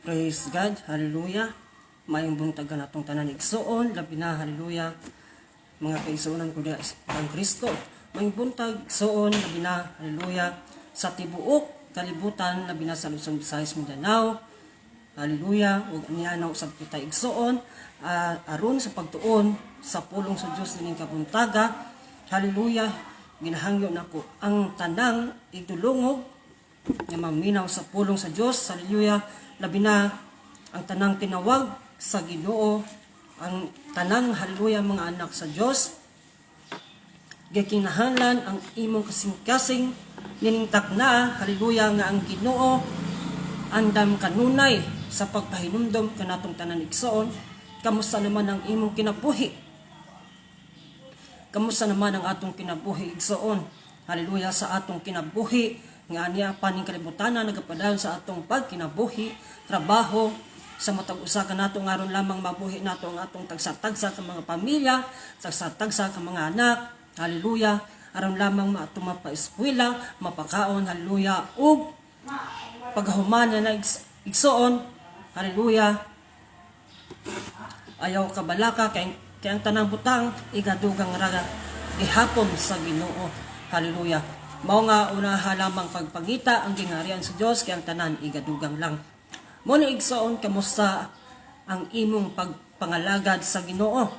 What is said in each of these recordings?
Praise God, hallelujah. Maayong buntag natong tanan igsuon, labi na, hallelujah, mga kaigsuonan ko diha ang Kristo. Maayong buntag igsuon, labi na, hallelujah, sa tibuok kalibutan, labi na sa Luzon, Visayas, Mindanao. Hallelujah, ug niya na usab kita igsuon, aron sa pagtuon sa pulong sa Dios nining kabuntaga. Hallelujah, ginahangyo nako ang tanang igdulungog nga maminaw sa pulong sa Dios. Hallelujah, labi na ang tanang tinawag sa Ginoo, ang tanang, hallelujah, mga anak sa Dios. Gikinahanglan ang imong kasing-kasing nining takna, hallelujah, nga ang Ginoo andam kanunay sa pagpahinumdom kanatong tanan igsoon. Kamusta naman ang imong kinabuhi? Kamusta naman ang atong kinabuhi, igsoon? Hallelujah, sa atong kinabuhi nga aniya pa ning kalibutan nagapadayon sa atong pagkinabuhi, trabaho sa matag usa kanato aron lamang mabuhi nato ang atong tagsa-tagsa ka mga pamilya, tagsa-tagsa ka mga anak. Hallelujah, aron lamang maato mapaeskwela, mapakaon, hallelujah, ug paghuman na igsoon, hallelujah, ayaw kabalaka kay ang tanang butang igadugang ra gihapon sa Ginoo. Hallelujah. Mao nga unaha lamang pagpangita ang gingharian sa Dios kay ang tanan igadugang lang. Mo ni, igsoon, kamusta ang imong pagpangalagad sa Ginoo?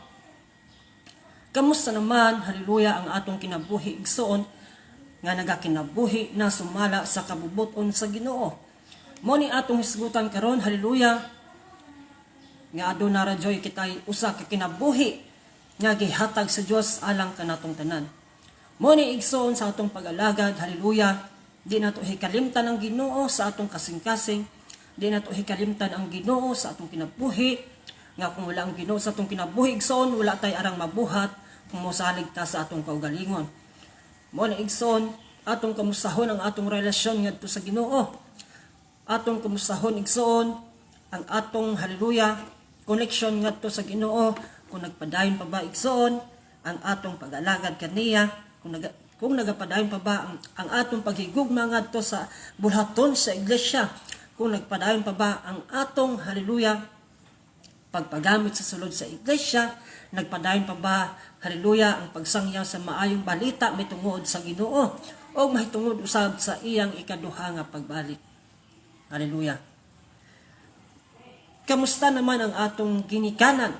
Kamusta naman, hallelujah, ang atong kinabuhi, igsoon, nga nagakinabuhi na sumala sa kabubuton sa Ginoo? Mo ni atong hisgutan karon, hallelujah, nga aduna ra joy kitay usa ka kinabuhi nga gihatag sa Dios alang kanatong tanan. Mo ni, igsoon, sa atong pag-alagad, hallelujah, di nato hikalimtan ang Ginoo sa atong kasing-kasing. Di nato hikalimtan ang Ginoo sa atong kinabuhi. Nga kung wala ang Ginoo sa atong kinabuhi, igsoon, wala tay arang mabuhat kung mosalig ta sa atong kaugalingon. Mo na, igsoon, atong kamustahon ang atong relasyon ngadto sa Ginoo. Atong kamustahon, igsoon, ang atong, hallelujah, connection ngadto sa Ginoo, kung nagpadayon pa ba, igsoon, ang atong pag-alagad kaniya, kung nagapadayon pa ba ang atong paghigugma ngadto sa bulhaton sa iglesia, kung nagpadayon pa ba ang atong, hallelujah, pagpagamit sa sulod sa iglesia, nagpadayon pa ba, hallelujah, ang pagsangyaw sa maayong balita mitungod sa Ginoo o mahitungod usab sa iyang ikaduha nga pagbalik. Hallelujah. Kamusta naman ang atong ginikanan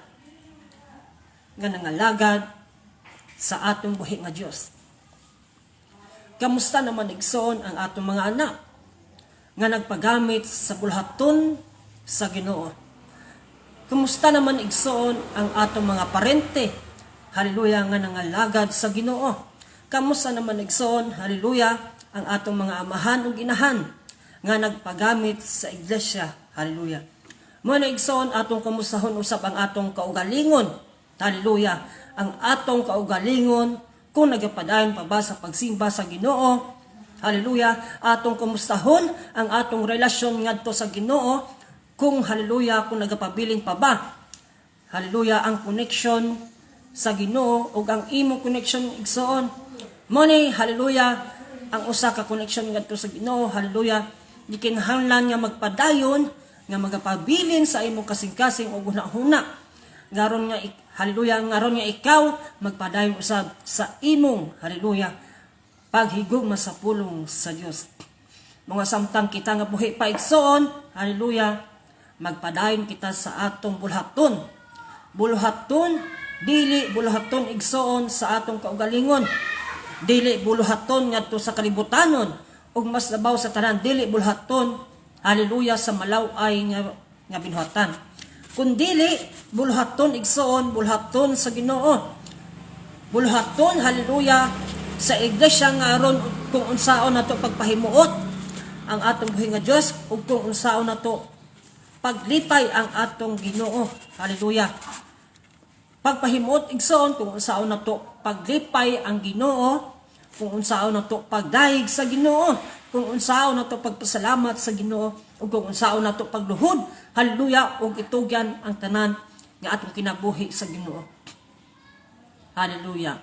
nga nangalagad sa atong buhi nga Dios? Kamusta naman, igsoon, ang atong mga anak nga nagpagamit sa bulhaton sa Ginoo? Kamusta naman, igsoon, ang atong mga parente, hallelujah, nga nangalagad sa Ginoo? Kamusta naman, igsoon, hallelujah, ang atong mga amahan ug inahan nga nagpagamit sa iglesia? Hallelujah. Mo na, igsoon, atong kamustahon usab ang atong kaugalingon. Hallelujah. Ang atong kaugalingon kung nagapadayon pa ba sa pagsimba sa Ginoo. Hallelujah. Atong kamustahon ang atong relasyon ngadto sa Ginoo kung, hallelujah, kung nagapabilin pa ba, hallelujah, ang connection sa Ginoo ug ang imong connection, igsoon. Mo ni, hallelujah, ang usa ka connection ngadto sa Ginoo, hallelujah, gikinahanglan nga magpadayon nga magapabilin sa imong kasing-kasing ug hunahuna. Ngaron nga hallelujah, ngaron nga ikaw magpadayon usab sa imong, hallelujah, paghigugma sa pulong sa Dios. Mga samtang kita nga buhi pa, igsoon, hallelujah, magpadayon kita sa atong bulhaton. Bulhaton, dili bulhaton, igsoon, sa atong kaugalingon. Dili bulhaton ngadto sa kalibutanon ug mas labaw sa tanan, dili bulhaton, hallelujah, sa malaw-ay nga binuhatan. Kundili bulhaton, igsoon, bulhaton sa Ginoo. Bulhaton, hallelujah, sa iglesia nga aron kung unsaon nato pagpahimuot ang atong buhi nga Dios ug kung unsaon nato paglipay ang atong Ginoo. Hallelujah. Pagpahimuot, igsoon, kung unsaon nato paglipay ang Ginoo, kung unsaon nato pagdayeg sa Ginoo, kung unsaon nato pagpasalamat sa Ginoo, ug kung unsaon nato pagluhod, hallelujah, ug itugyan ang tanan nga atong kinabuhi sa Ginoo. Hallelujah.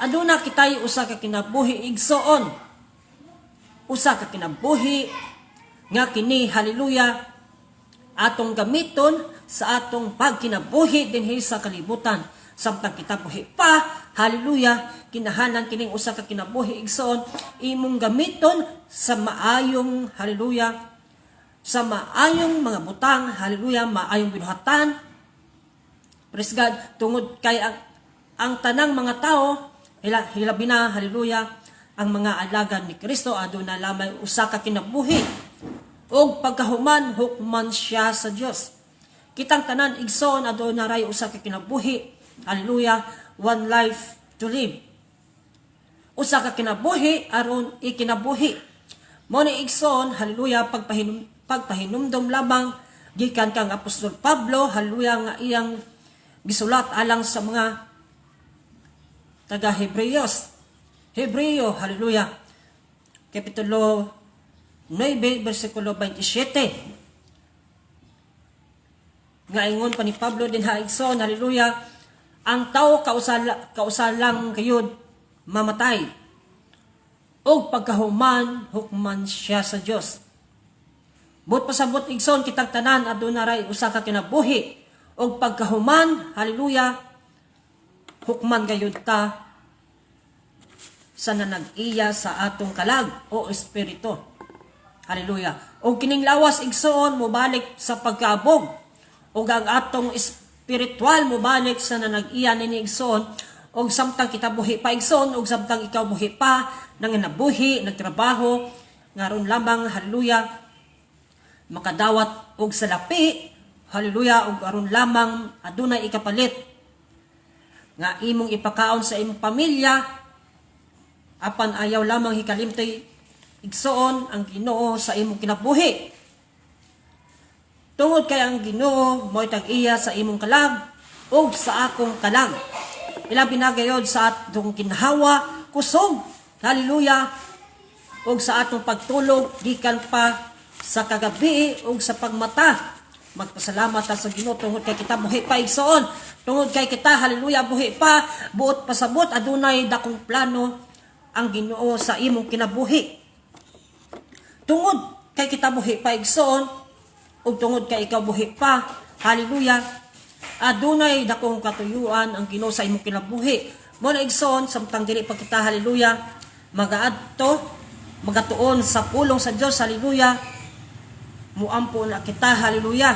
Aduna kitay usa ka kinabuhi, igsoon. Usa ka kinabuhi nga kini, hallelujah, Atong gamiton sa atong pagkinabuhi dinhi sa kalibutan. Samtang kita buhi pa, hallelujah, kinahanglan kining usa ka kinabuhi, igsoon, imong gamiton sa maayong, hallelujah, sa maayong mga butang, hallelujah, maayong binuhatan. Praise God, tungod kay ang tanang mga tao, hilabi na, hallelujah, ang mga alagad ni Kristo, aduna lamang usa ka kinabuhi. Og pagkahuman, hukman siya sa Dios. Kitang tanan, igsoon, aduna ray usa ka kinabuhi. Hallelujah, one life to live. Usa ka kinabuhi aron ikinabuhi. Mo ni, igsoon, hallelujah, pagpahinumdom lamang gikan kang Apostol Pablo, hallelujah, nga iyang gisulat alang sa mga taga Hebreos. Hebreo, hallelujah. Kapitulo 9, versikulo 27. Nga ingon pa ni Pablo dinha, igsoon, hallelujah, ang tao kausa lang gayud mamatay. Og pagkahuman, hukman siya sa Dios. Buot pasabot, igsoon, kitang tanan aduna ray usa ka kinabuhi. Og pagkahuman, hallelujah, hukman gayud ta sa nanag-iya sa atong kalag o espiritu. Hallelujah. Og kining lawas, igsoon, mobalik sa pagkaabog. Og ang atong espiritual mobalik sa nanag-iya nini, igsoon. Og samtang kita buhi pa, igsoon, og samtang ikaw buhi pa, nanginabuhi, nagtrabaho, ngaron lamang, hallelujah, makadawat og salapi, hallelujah, og aron lamang adunay ikapalit nga imong ipakaon sa imong pamilya, apan ayaw lamang hikalimtoy, igsoon, ang Ginoo sa imong kinabuhi. Tungod kay ang Ginoo mo'y tag-iya sa imong kalag ug sa akong kalag. Ilabi na gayod sa atong ginhawa, kusog, hallelujah, ug sa atong pagtulog gikan pa sa kagabi ug sa pagmata. Magpasalamat ta sa Ginoo tungod kay kita buhi pa, igsoon. Tungod kay kita, hallelujah, buhi pa, buot pasabot adunay dakong plano ang Ginoo sa imong kinabuhi. Tungod kay kita buhi pa, igsoon, ug tungod kay ikaw buhi pa, hallelujah, adunay dakong katuyuan ang Ginoo sa imong kinabuhi. Mo na, igsoon, samtang dili pa kita, hallelujah, magaadto, magatuon sa pulong sa Dios, hallelujah, muampo na kita, hallelujah.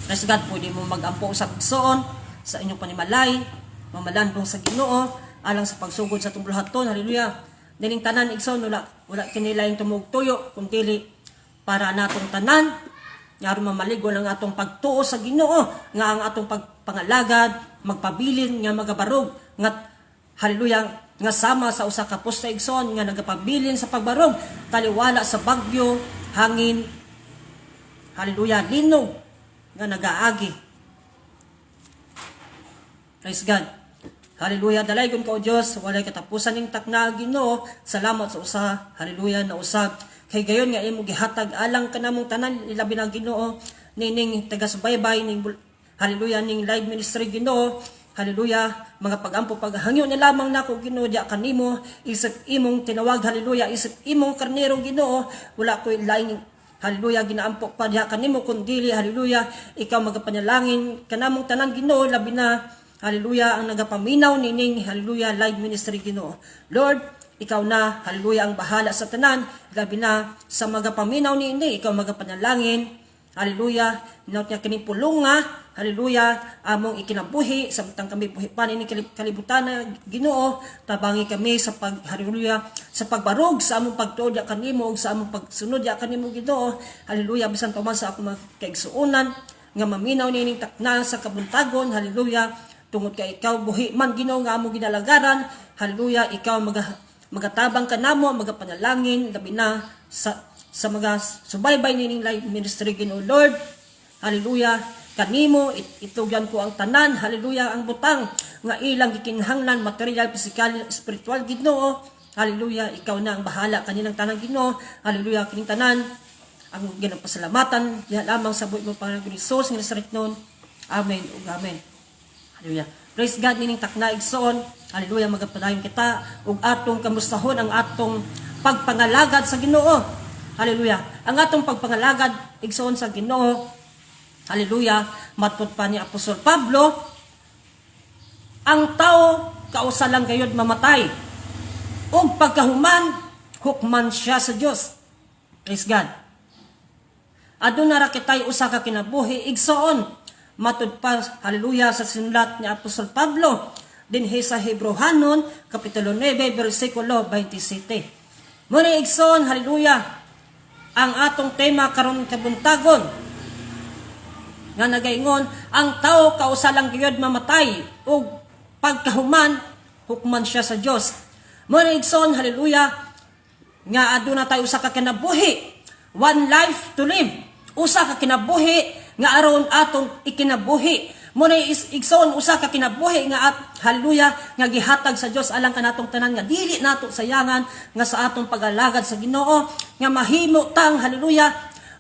Praise God, pwede mo magampo sa igsoon, sa inyong panimalay, mamalandong sa Ginoo, alang sa pagsugod sa atong buluhaton, hallelujah. Dining tanan, igsoon, wala kini laing tumog tuyo, kung dili para natong tanan, nga aron mamaligon ang atong pagtuo sa Ginoo, nga ang atong pagpangalagad, magpabilin nga magabarog, nga hallelujah, nga sama sa usa ka poste, igsoon, nga nagapabilin sa pagbarog, taliwala sa bagyo, hangin, hallelujah, linog, nga nagaagi. Praise God. Hallelujah. Dalaygon ka, O Diyos, walay katapusan ning takna, Ginoo. Salamat sa usa, hallelujah, na usab kay gayon nga imo gihatag alang kanamong tanan, ilabi na, Ginoo, nining taga-subaybay ning, hallelujah, ning live ministry, Ginoo. Hallelujah, mga pagampo, paghangyo na lamang nako, Ginoo, diya kanimo isip imong tinawag, hallelujah, isip imong karnero, Ginoo. Wala ko'y laing, hallelujah, ginaampo pa diha kanimo kundili, hallelujah, ikaw magapanalangin kanamong tanan, Ginoo, labi na, hallelujah, ang nagapaminaw nining, hallelujah, live ministry, Ginoo. Lord, ikaw na, hallelujah, ang bahala sa tanan, labi na sa magapaminaw niini, ikaw magapanalangin. Hallelujah, hinaut nga kining pulunga, hallelujah, among ikinabuhi samtang kami buhi pa nining kalibutan na, Ginoo, tabangi kami sa pag, hallelujah, sa pagbarog sa among pagtuo diha kanimo ug sa among pagsunod diha kanimo, Ginoo. Hallelujah, bisan pa man sa akong mga kaigsuonan nga maminaw nining takna sa kabuntagon, hallelujah, tungod kay ikaw buhi man, Ginoo, nga among ginalagaran, hallelujah, ikaw magatabang kanamo, magapanalangin, labi na sa mga subaybay nining live ministry, Ginoo. Lord, hallelujah, kanimo itugyan ko ang tanan, hallelujah, ang butang nga ilang gikinahanglan, material, physical, spiritual, Ginoo. Hallelujah, ikaw na ang bahala kanilang tanan, Ginoo. Hallelujah, kining tanan ang ginapasalamatan diha lamang sa buhi mo Panginoon Jesus nga Nazaret nun. Amen ug amen. Hallelujah. Praise God, nining takna, igsoon. Hallelujah, magapadayon kita ug atong kamustahon ang atong pagpangalagad sa Ginoo. Hallelujah. Ang atong pagpangalagad, igsoon, sa Ginoo Hallelujah. Matod pa ni Apostol Pablo, ang tao kausa lang gayod mamatay. Ug pagkahuman, hukman siya sa Dios. Praise God. Aduna ra kitay usa ka kinabuhi, igsoon. Matud pa, hallelujah, sa sinulat ni Apostol Pablo dinhi sa Hebreohanon kapitulo 9 bersikulo 27. Muna, igsoon, hallelujah, ang atong tema karon kabuntagon nga nagaingon, ang tao kausa lang gayud mamatay ug pagkahuman hukman siya sa Dios. Muna, igsoon, hallelujah, nga aduna tayo usa ka kinabuhi, one life to live, usa ka kinabuhi nga aron atong ikinabuhi. Mo na, igsoon, usa ka kinabuhi nga at, hallelujah, nga gihatag sa Dios alang kanatong tanan nga dili nato sayangan nga sa atong pag-alagad sa Ginoo nga mahimo tang, hallelujah,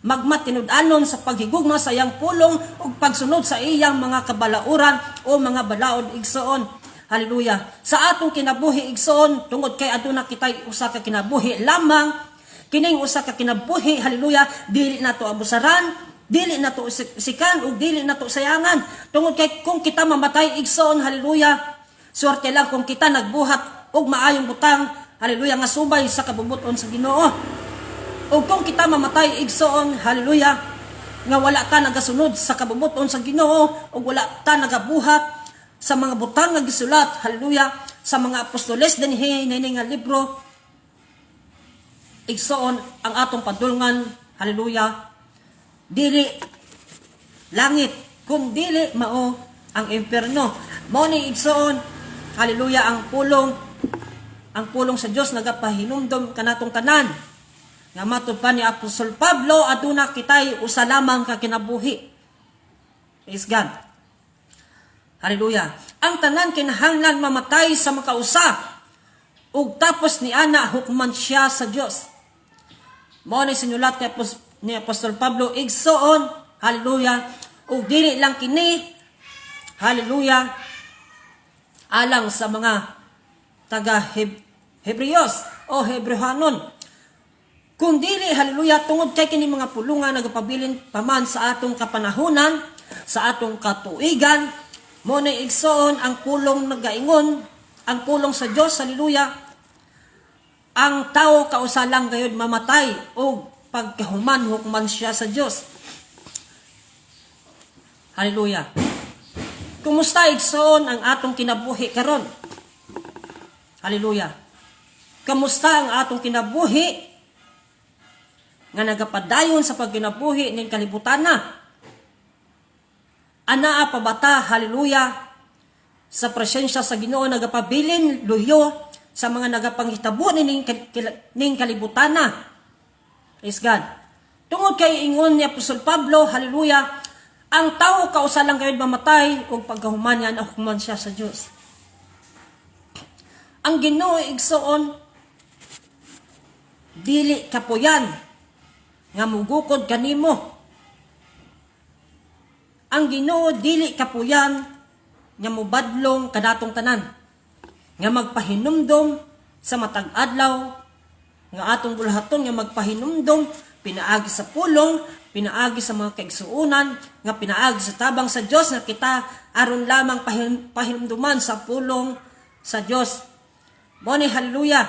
magmatinud-anon sa paghigugma sa iyang pulong ug pagsunod sa iyang mga kabalauran o mga balaod, igsoon. Hallelujah. Sa atong kinabuhi, igsoon, tungod kay aduna kitay usa ka kinabuhi lamang, kining usa ka kinabuhi, hallelujah, dili nato abusaran, dili nato sikan ug dili nato sayangan. Tungod kay kung kita mamatay, igsoon, hallelujah, swerte lang kung kita nagbuhat og maayong butang, hallelujah, nga subay sa kabubut-on sa Ginoo. Ug kung kita mamatay, igsoon, hallelujah, nga wala ta nagasunod sa kabubut-on sa Ginoo ug wala ta nagabuhat sa mga butang nga gisulat, hallelujah, sa mga apostoles dinhi niini nga libro, igsoon, ang atong padulngan, hallelujah, dili langit kung dili mao ang impierno. Mao ni, igsoon, hallelujah, ang pulong sa Dios nagapahinumdom kanatong tanan nga matud pa ni Apostol Pablo, aduna kitay usa lamang ka kinabuhi. Praise God. Hallelujah. Ang tanan kinahanglan mamatay sa makausa ug tapos ni ana hukman siya sa Dios. Mao ni sinulat ni Apostol Pablo, igsoon, hallelujah, ug dili lang kini, hallelujah, alang sa mga taga Hebreos o Hebreohanon. Kung dili, hallelujah, tungod kay kini mga pulungan nagapabilin paman sa atong kapanahunan, sa atong katuigan. Mo na, igsoon, ang pulong nagaingon, ang pulong sa Dios, hallelujah, ang tao kausa lang gayud mamatay o pagkahuman hukman siya sa Dios. Hallelujah. Kumusta, igsoon, ang atong kinabuhi karon? Hallelujah. Kamusta ang atong kinabuhi nga nagapadayon sa pagkinabuhi ning kalibutan na? Anaa pa ba ta, hallelujah, sa presensya sa Ginoo nagapabilin luyo sa mga nagapanghitabo ning kalibutan na? Praise God. Tungod kay ingon ni Apostol Pablo, hallelujah, ang tao kausa lang gayud mamatay ug pagkahuman yan human siya sa Dios. Ang Ginoo, igsoon, dili kapuyan nga mugukod kanimo. Ang Ginoo dili kapuyan nga mubadlong kanatong tanan nga magpahinumdom sa matag adlaw nga atong buluhaton, nga magpahinumdom pinaagi sa pulong, pinaagi sa mga kaigsuonan, nga pinaagi sa tabang sa Dios nga kita aron lamang pahinumduman sa pulong sa Dios. Mo ni, hallelujah,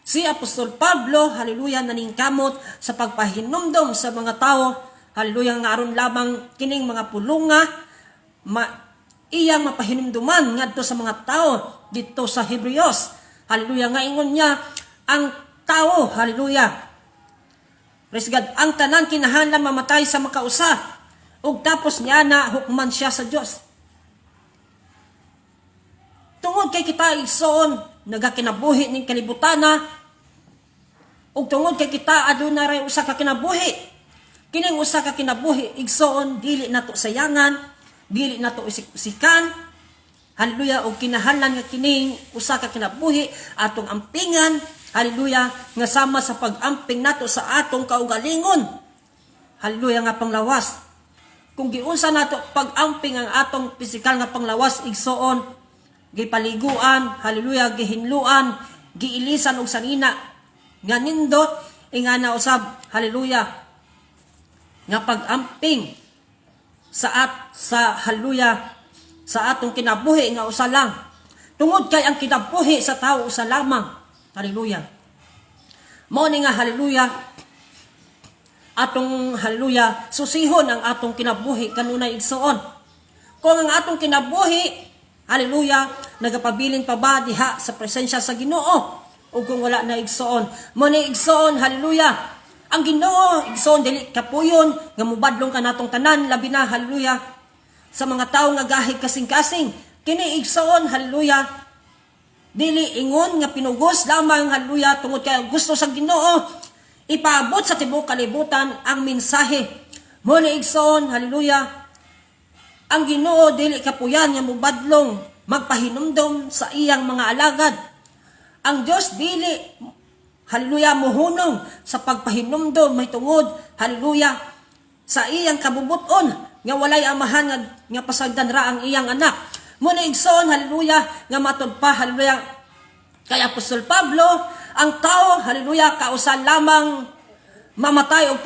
si Apostol Pablo, hallelujah, naningkamot sa pagpahinumdom sa mga tao, hallelujah, nga aron lamang kining mga pulunga iyang mapahinumduman ngadto sa mga tao dito sa Hebreos. Hallelujah, nga ingon niya, ang tao, hallelujah, praise God, ang tanan kinahanglan mamatay sa makausa ug tapos niya na hukman siya sa Dios. Tungod kay kita, igsoon, nagakinabuhi ning kalibutan na, ug tungod kay kita aduna ray usa ka kinabuhi. Kining usa ka kinabuhi, igsoon, dili nato sayangan, dili nato isik-isikan. Hallelujah, ug kinahanglan nga kining usa ka kinabuhi atong ampingan, hallelujah, nga sama sa pag-amping nato sa atong kaugalingon. Hallelujah, nga panglawas. Kung giunsa nato pag-amping ang atong pisikal nga panglawas, igsoon, gipaliguan, hallelujah, gihinluan, giilisan og sanina nga nindot, ingana usab, hallelujah, nga pag-amping. Sa at sa, hallelujah, sa atong kinabuhi nga usa lang. Tungod kay ang kinabuhi sa tao usa lamang. Hallelujah. Mao ni nga, hallelujah, atong, hallelujah, susihon ang atong kinabuhi kanunay, igsoon. Kung ang atong kinabuhi, hallelujah, nagapabilin pa ba diha sa presensya sa Ginoo o kung wala na, igsoon. Mao ni, igsoon, hallelujah, ang Ginoo, igsoon, dili kapuyon nga mubadlong kanatong tanan, labi na, hallelujah, sa mga tawo nga gahig kasing-kasing. Kini, igsoon, hallelujah, dili ingon nga pinugos lamang, hallelujah, tungod kay gusto sa Ginoo ipaabot sa tibuok kalibutan ang mensahe. Mao ni, igsoon, hallelujah, ang Ginoo dili kapuyan nga mubadlong magpahinumdom sa iyang mga alagad. Ang Dios dili, hallelujah, muhunong sa pagpahinumdom mahitungod, hallelujah, sa iyang kabubuton nga walay amahan nga pasagdan ra ang iyang anak. Mao na, igsoon, hallelujah, nga matud pa, hallelujah, kay Apostol Pablo, ang tao, hallelujah, kausa lamang mamatay o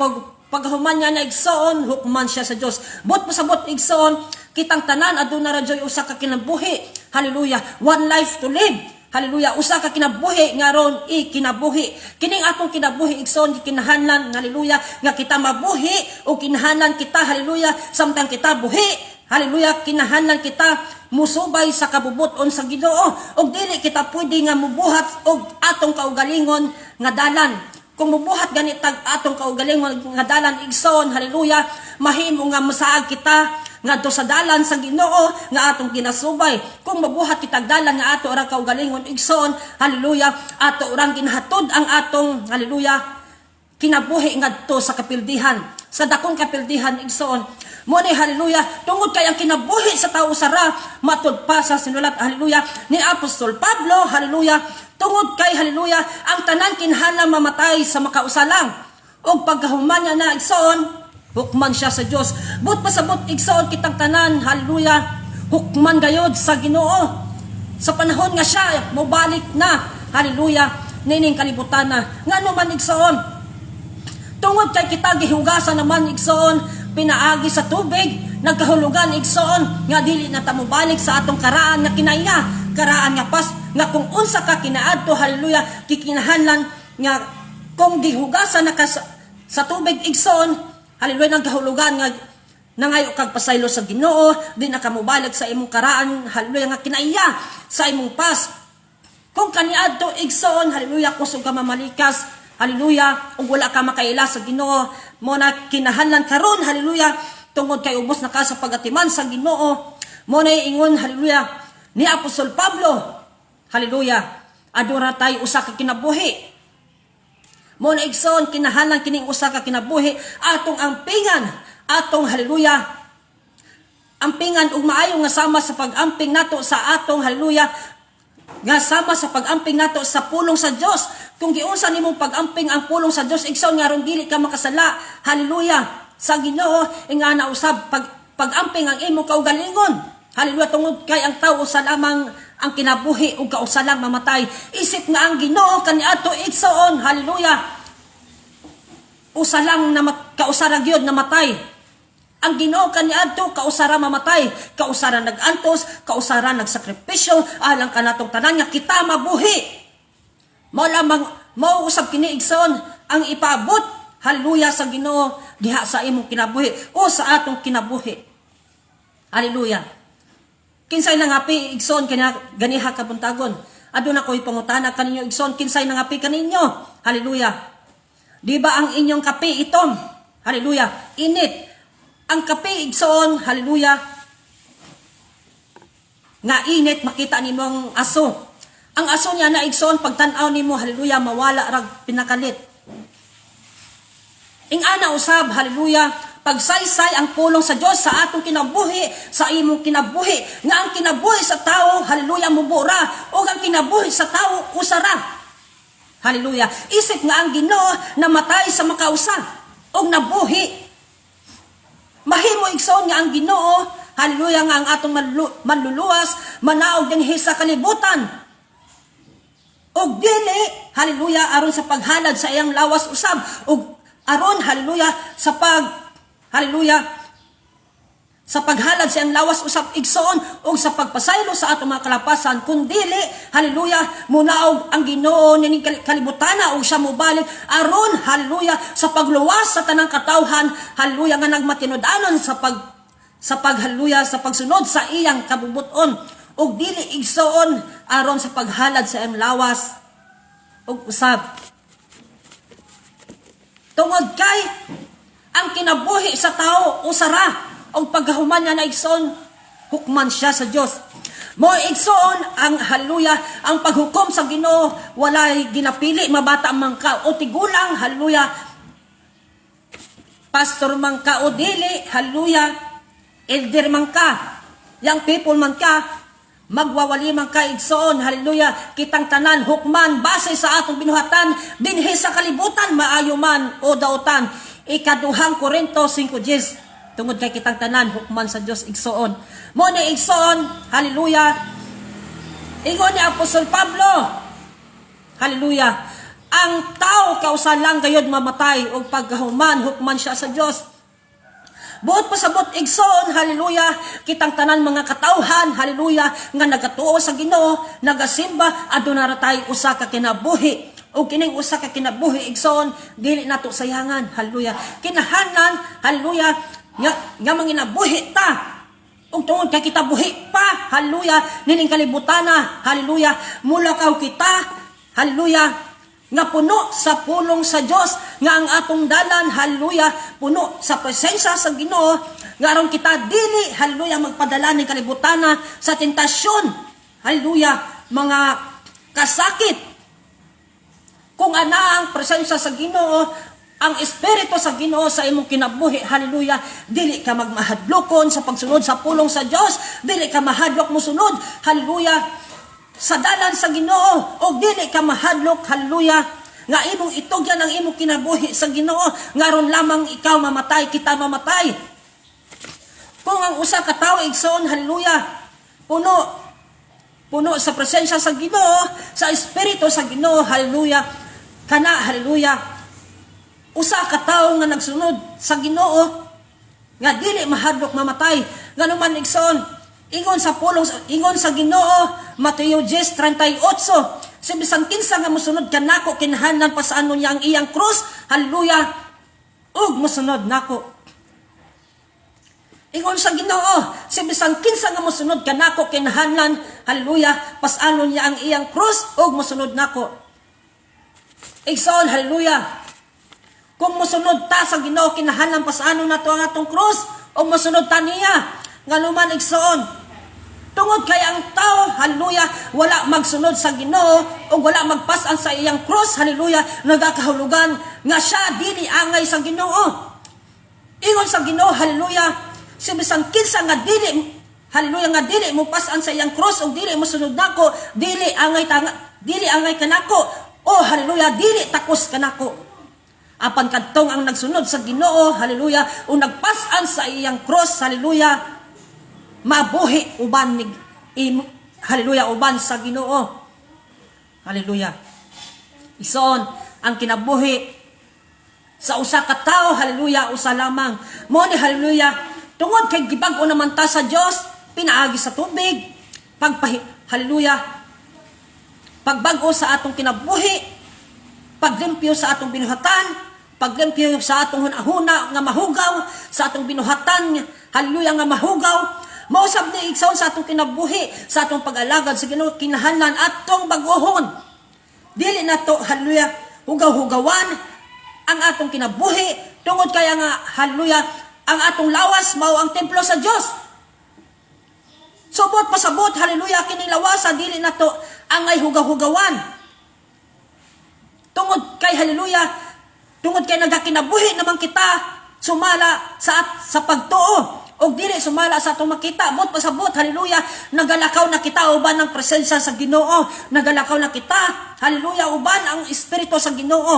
paghuman niya na, igsoon, hukman siya sa Dios. Buot pasabot, igsoon, kitang tanan aduna ra joy usa ka kinabuhi. Hallelujah. One life to live. Hallelujah. Usa ka kinabuhi nga ron ikinabuhi. Kining atong kinabuhi, igsoon, kinahanglan, hallelujah, nga kita mabuhi o kinahanglan kita, hallelujah, samtang kita buhi. Hallelujah, kinahanglan kita musubay sa kabubuton sa Ginoo. Og dili kita pwede nga mubuhat og atong kaugalingon nga dalan. Kung mubuhat gani tag atong kaugalingon nga dalan, igsoon, hallelujah, mahimo nga masaag kita ngadto sa dalan sa Ginoo nga atong ginasubay. Kung mabuhat kitag dalan nga ato ra kaugalingon, igsoon, hallelujah, ato rang ginahatod ang atong, hallelujah, kinabuhi ngadto sa kapildihan, sa dakong kapildihan, igsoon. Mao ni, hallelujah, tungod kay ang kinabuhi sa tao usa ra, matud pa sa sinulat, hallelujah, ni Apostol Pablo, hallelujah, tungod kay, hallelujah, ang tanan kinahanglan mamatay sa makausa lang. Ug pagkahuman niya na, igsoon, hukman siya sa Dios. Buot pasabot, igsoon, kitang tanan, hallelujah, hukman gayod sa Ginoo sa panahon nga siya mobalik na, hallelujah, nining kalibutan na. Ngano man, igsoon? Tungod kay kita gihugasan naman, igsoon, pinaagi sa tubig, nagkahulugan, igsoon, nga dili na ta mobalik sa atong karaan nga kinaiya, karaan nga pas, nga kung unsa ka kinaadto, hallelujah, kikinahanglan nga kung gihugasan na ka sa tubig, igsoon, hallelujah, nagkahulugan nga nangayo kag pasaylo sa Ginoo, di na ka mobalik sa imong karaan, hallelujah, nga kinaiya sa imong pas. Kung kaniadto, igsoon, hallelujah, kusog ka mamalikas, hallelujah, ug wala ka makaila sa Ginoo. Mao na kinahanglan karon, hallelujah, tungod kay ubos na ka sa pagatiman sa Ginoo. Mao na ingon, hallelujah, ni Apostol Pablo, hallelujah, aduna tay usa ka kinabuhi. Mao na, igsoon, kinahanglan kining usa ka kinabuhi atong ampingan, atong, hallelujah, ampingan og maayo nga sama sa pag-amping nato sa atong, hallelujah, nga sama sa pag-amping nato sa pulong sa Dios. Kung giunsa nimong pag-amping ang pulong sa Dios, igsoon, nga aron dili ka makasala, hallelujah, sa Ginoo, nga na usab pag-amping ang imong kaugalingon. Hallelujah, tungod kay ang tao usa lamang ang kinabuhi ug kausa lang mamatay. Isip nga ang Ginoo kaniadto, igsoon, hallelujah, usa lang na kausa ra gyud namatay. Ang Ginoo kaniadto kausa ra mamatay, kausa ra nag-antos, kausa ra nagsakripisyo alang kanatong tanan nga kita mabuhi. Mao lamang mao usab kini, igsoon, ang ipaabot, hallelujah, sa Ginoo diha sa imong kinabuhi o sa atong kinabuhi. Hallelujah. Kinsay nangapi, igsoon, kanya ganiha kabuntagon? Aduna ko'y pangutana kaninyo, igsoon, kinsay nangapi kaninyo? Hallelujah. Di ba ang inyong kape itom? Hallelujah. Init. Ang kape, igsoon, hallelujah, nga init, makita nimo ang aso. Ang aso niya na, igsoon, pagtan-aw nimo, hallelujah, mawala rag pinakalit. Ingana usab, hallelujah, pagsaysay ang pulong sa Dios sa atong kinabuhi, sa imong kinabuhi, nga ang kinabuhi sa tao, hallelujah, mubura, o ang kinabuhi sa tao, usara. Hallelujah. Isip nga ang Ginoo namatay sa makausa og nabuhi. Mahimo, igsoon, nga ang Ginoo, hallelujah, nga ang atong manluluwas, manaog dinhi sa kalibutan. Og dili, hallelujah, aron sa paghalad sa iyang lawas usab ug aron, hallelujah, sa pag, hallelujah, Sa paghalad sa iyang lawas usab, igsoon, ug sa pagpasaylo sa atong mga kalapasan, kundili, hallelujah, munaog ang Ginoo nining kalibutana ug siya mobalik aron, hallelujah, sa pagluwas sa tanang katawhan, hallelujah, nga nagmatinud-anon sa pag hallelujah, sa pagsunod sa iyang kabubuton, ug dili, igsoon, aron sa paghalad sa iyang lawas ug usab. Tungod kay ang kinabuhi sa tao usara og pagkahuman niya na, igsoon, hukman siya sa Dios. Mo igsoon ang, hallelujah, ang paghukom sa Ginoo walay ginapili, mabata man ka o tigulang, hallelujah, pastor man ka o dili, hallelujah, elder man ka, young people man ka, magwawali man ka, igsoon, hallelujah, kitang tanan hukman base sa atong binuhatan dinhi sa kalibutan, maayo man o dautan. Ikaduhang Korinto 5:10. Tungod kay kitang tanan hukman sa Dios, igsoon. Mo ni, igsoon, hallelujah, ingon ni Apostol Pablo, hallelujah, ang tao kausa lang gayod mamatay ug pagkahuman hukman siya sa Dios. Buot pasabot, igsoon, hallelujah, kitang tanan mga katawhan, hallelujah, nga nagatuo sa Ginoo, nagasimba, aduna ra tay usa ka kinabuhi. O kining usa ka kinabuhi, igsoon, dili nato sayangan, hallelujah. Kinahanglan, hallelujah, nga manginabuhi ta. Ug tungod kay kita buhi pa, hallelujah, nining kalibutana, hallelujah, mulakaw kita, hallelujah, nga puno sa pulong sa Dios, nga ang atong dalan, hallelujah, puno sa presensya sa Ginoo, nga aron kita dili, hallelujah, magpadala ning kalibutana sa tentasyon, hallelujah, mga kasakit. Kung ana ang presensya sa Ginoo, ang espiritu sa Ginoo sa imong kinabuhi, hallelujah, dili ka magmahadlokon sa pagsunod sa pulong sa Dios, dili ka mahadlok mosunod, hallelujah, sa dalan sa Ginoo, o dili ka mahadlok, hallelujah, nga imong itugyan ang imong kinabuhi sa Ginoo, nga aron lamang ikaw mamatay, kita mamatay. Kung ang usa ka tawo, igsoon, hallelujah, puno puno sa presensya sa Ginoo, sa espiritu sa Ginoo, hallelujah, kana, hallelujah, usa ka tawo nga nagsunod sa Ginoo nga dili mahadlok mamatay. Ngano man, igsoon, ingon sa pulong, ingon sa Ginoo, Mateo 10:38, si bisan kinsa nga mosunod kanako kinahanglan pasanon niya ang iyang krus, hallelujah, ug mosunod nako. Ingon sa Ginoo, si bisan kinsa nga mosunod kanako kinahanglan, hallelujah, pasanon niya ang iyang krus ug mosunod nako. Igsoon, hallelujah, kung mosunod ta sa Ginoo, kinahanglan pasanon nato ang atong krus o mosunod ta niya. Ngano man, igsoon? Tungod kay ang tao, hallelujah, wala magsunod sa Ginoo o wala magpasan sa iyang krus, hallelujah, nagakahulugan nga siya dili angay sa Ginoo. Ingon sa Ginoo, hallelujah, si bisan kinsa nga dili, hallelujah, nga dili mo pasan sa iyang krus o dili mo sunod nako, dili angay kanako, o hallelujah, dili takos kanako. Apan kadtong ang nagsunod sa Ginoo, hallelujah, o nagpasan sa iyang cross, hallelujah, mabuhi uban ni hallelujah, uban sa Ginoo. Hallelujah. Igsoon, ang kinabuhi sa usa ka tawo, hallelujah, usa lamang. Mo ni, hallelujah, tungod kay gibag-o naman ta sa Dios, pinaagi sa tubig, pagpahi, hallelujah, pagbag-o sa atong kinabuhi, paglimpyo sa atong binuhatan, paglimpyo sa atong hunahuna nga mahugaw, sa atong binuhatan, hallelujah, nga mahugaw, mausab ni, igsoon, sa atong kinabuhi, sa atong pag-alagad sa Ginoo, kinahanglan atong baguhon. Dili na to, hallelujah, hugaw-hugawan ang atong kinabuhi tungod kaya nga, hallelujah, ang atong lawas mao ang templo sa Dios. Subot pasabot, hallelujah, kining lawasa dili na to angay hugaw-hugawan. Tungod kay, hallelujah, tungod kay nagakinabuhi naman kita sumala sa pagtuo og dili sumala sa atong makita. Buot pasabot, hallelujah, nagalakaw na kita uban ang presensya sa Ginoo, nagalakaw na kita, hallelujah, uban ang espiritu sa Ginoo.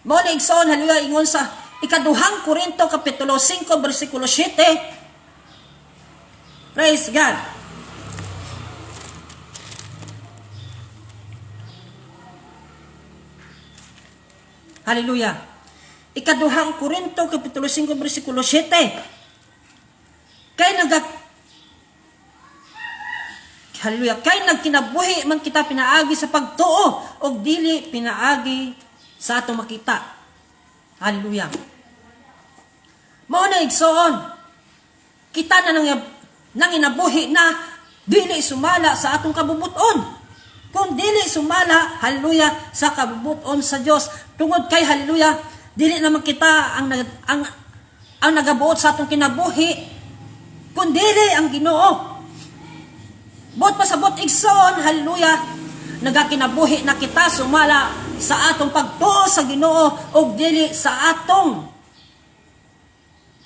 Mao ni, igsoon, hallelujah, ingon sa Ikaduhang Korinto kapitulo 5 bersikulo 7. Praise God. Hallelujah. Ikaduhang Korinto kapitulo 5 bersikulo 7. Kay naga, hallelujah, kay nagkinabuhi man kita pinaagi sa pagtuo og dili pinaagi sa atong makita. Hallelujah. Mao na, igsoon, kita na nanginabuhi na dili sumala sa atong kabubuton, kung dili sumala, hallelujah, sa kabubuton sa Dios. Tungod kay, hallelujah, dili naman kita ang nagabuot sa atong kinabuhi, kun dili ang Ginoo. Buot pasabot, igsoon, hallelujah, nagakinabuhi na kita sumala sa atong pagtuo sa Ginoo ug dili sa atong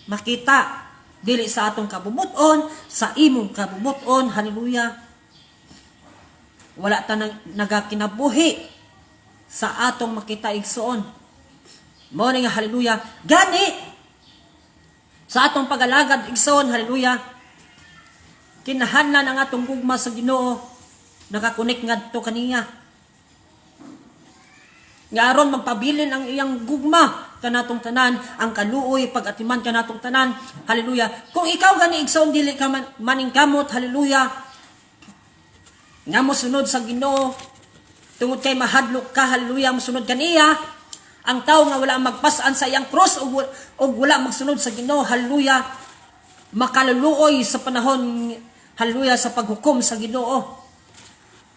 makita, dili sa atong kabubuton, sa imong kabubuton, hallelujah. Wala ta nagakinabuhi sa atong makita, igsoon. Mao nga, hallelujah, gani sa atong pag-alagad, igsoon, hallelujah, kinahanglan ang atong gugma sa Ginoo naka-connect ngadto kaniya. Nga aron magpabilin ang iyang gugma kanatong tanan, ang kaluoy pag-atiman kanatong tanan. Hallelujah. Kung ikaw gani, igsoon, dili ka man, maningkamot, hallelujah, nga mosunod sa Ginoo tungod kay mahadlok ka, hallelujah, mosunod kaniya. Ang tao nga wala magpas-an sa iyang cross ug wala magsunod sa Ginoo, hallelujah, makaluluoy sa panahon, hallelujah, sa paghukom sa Ginoo.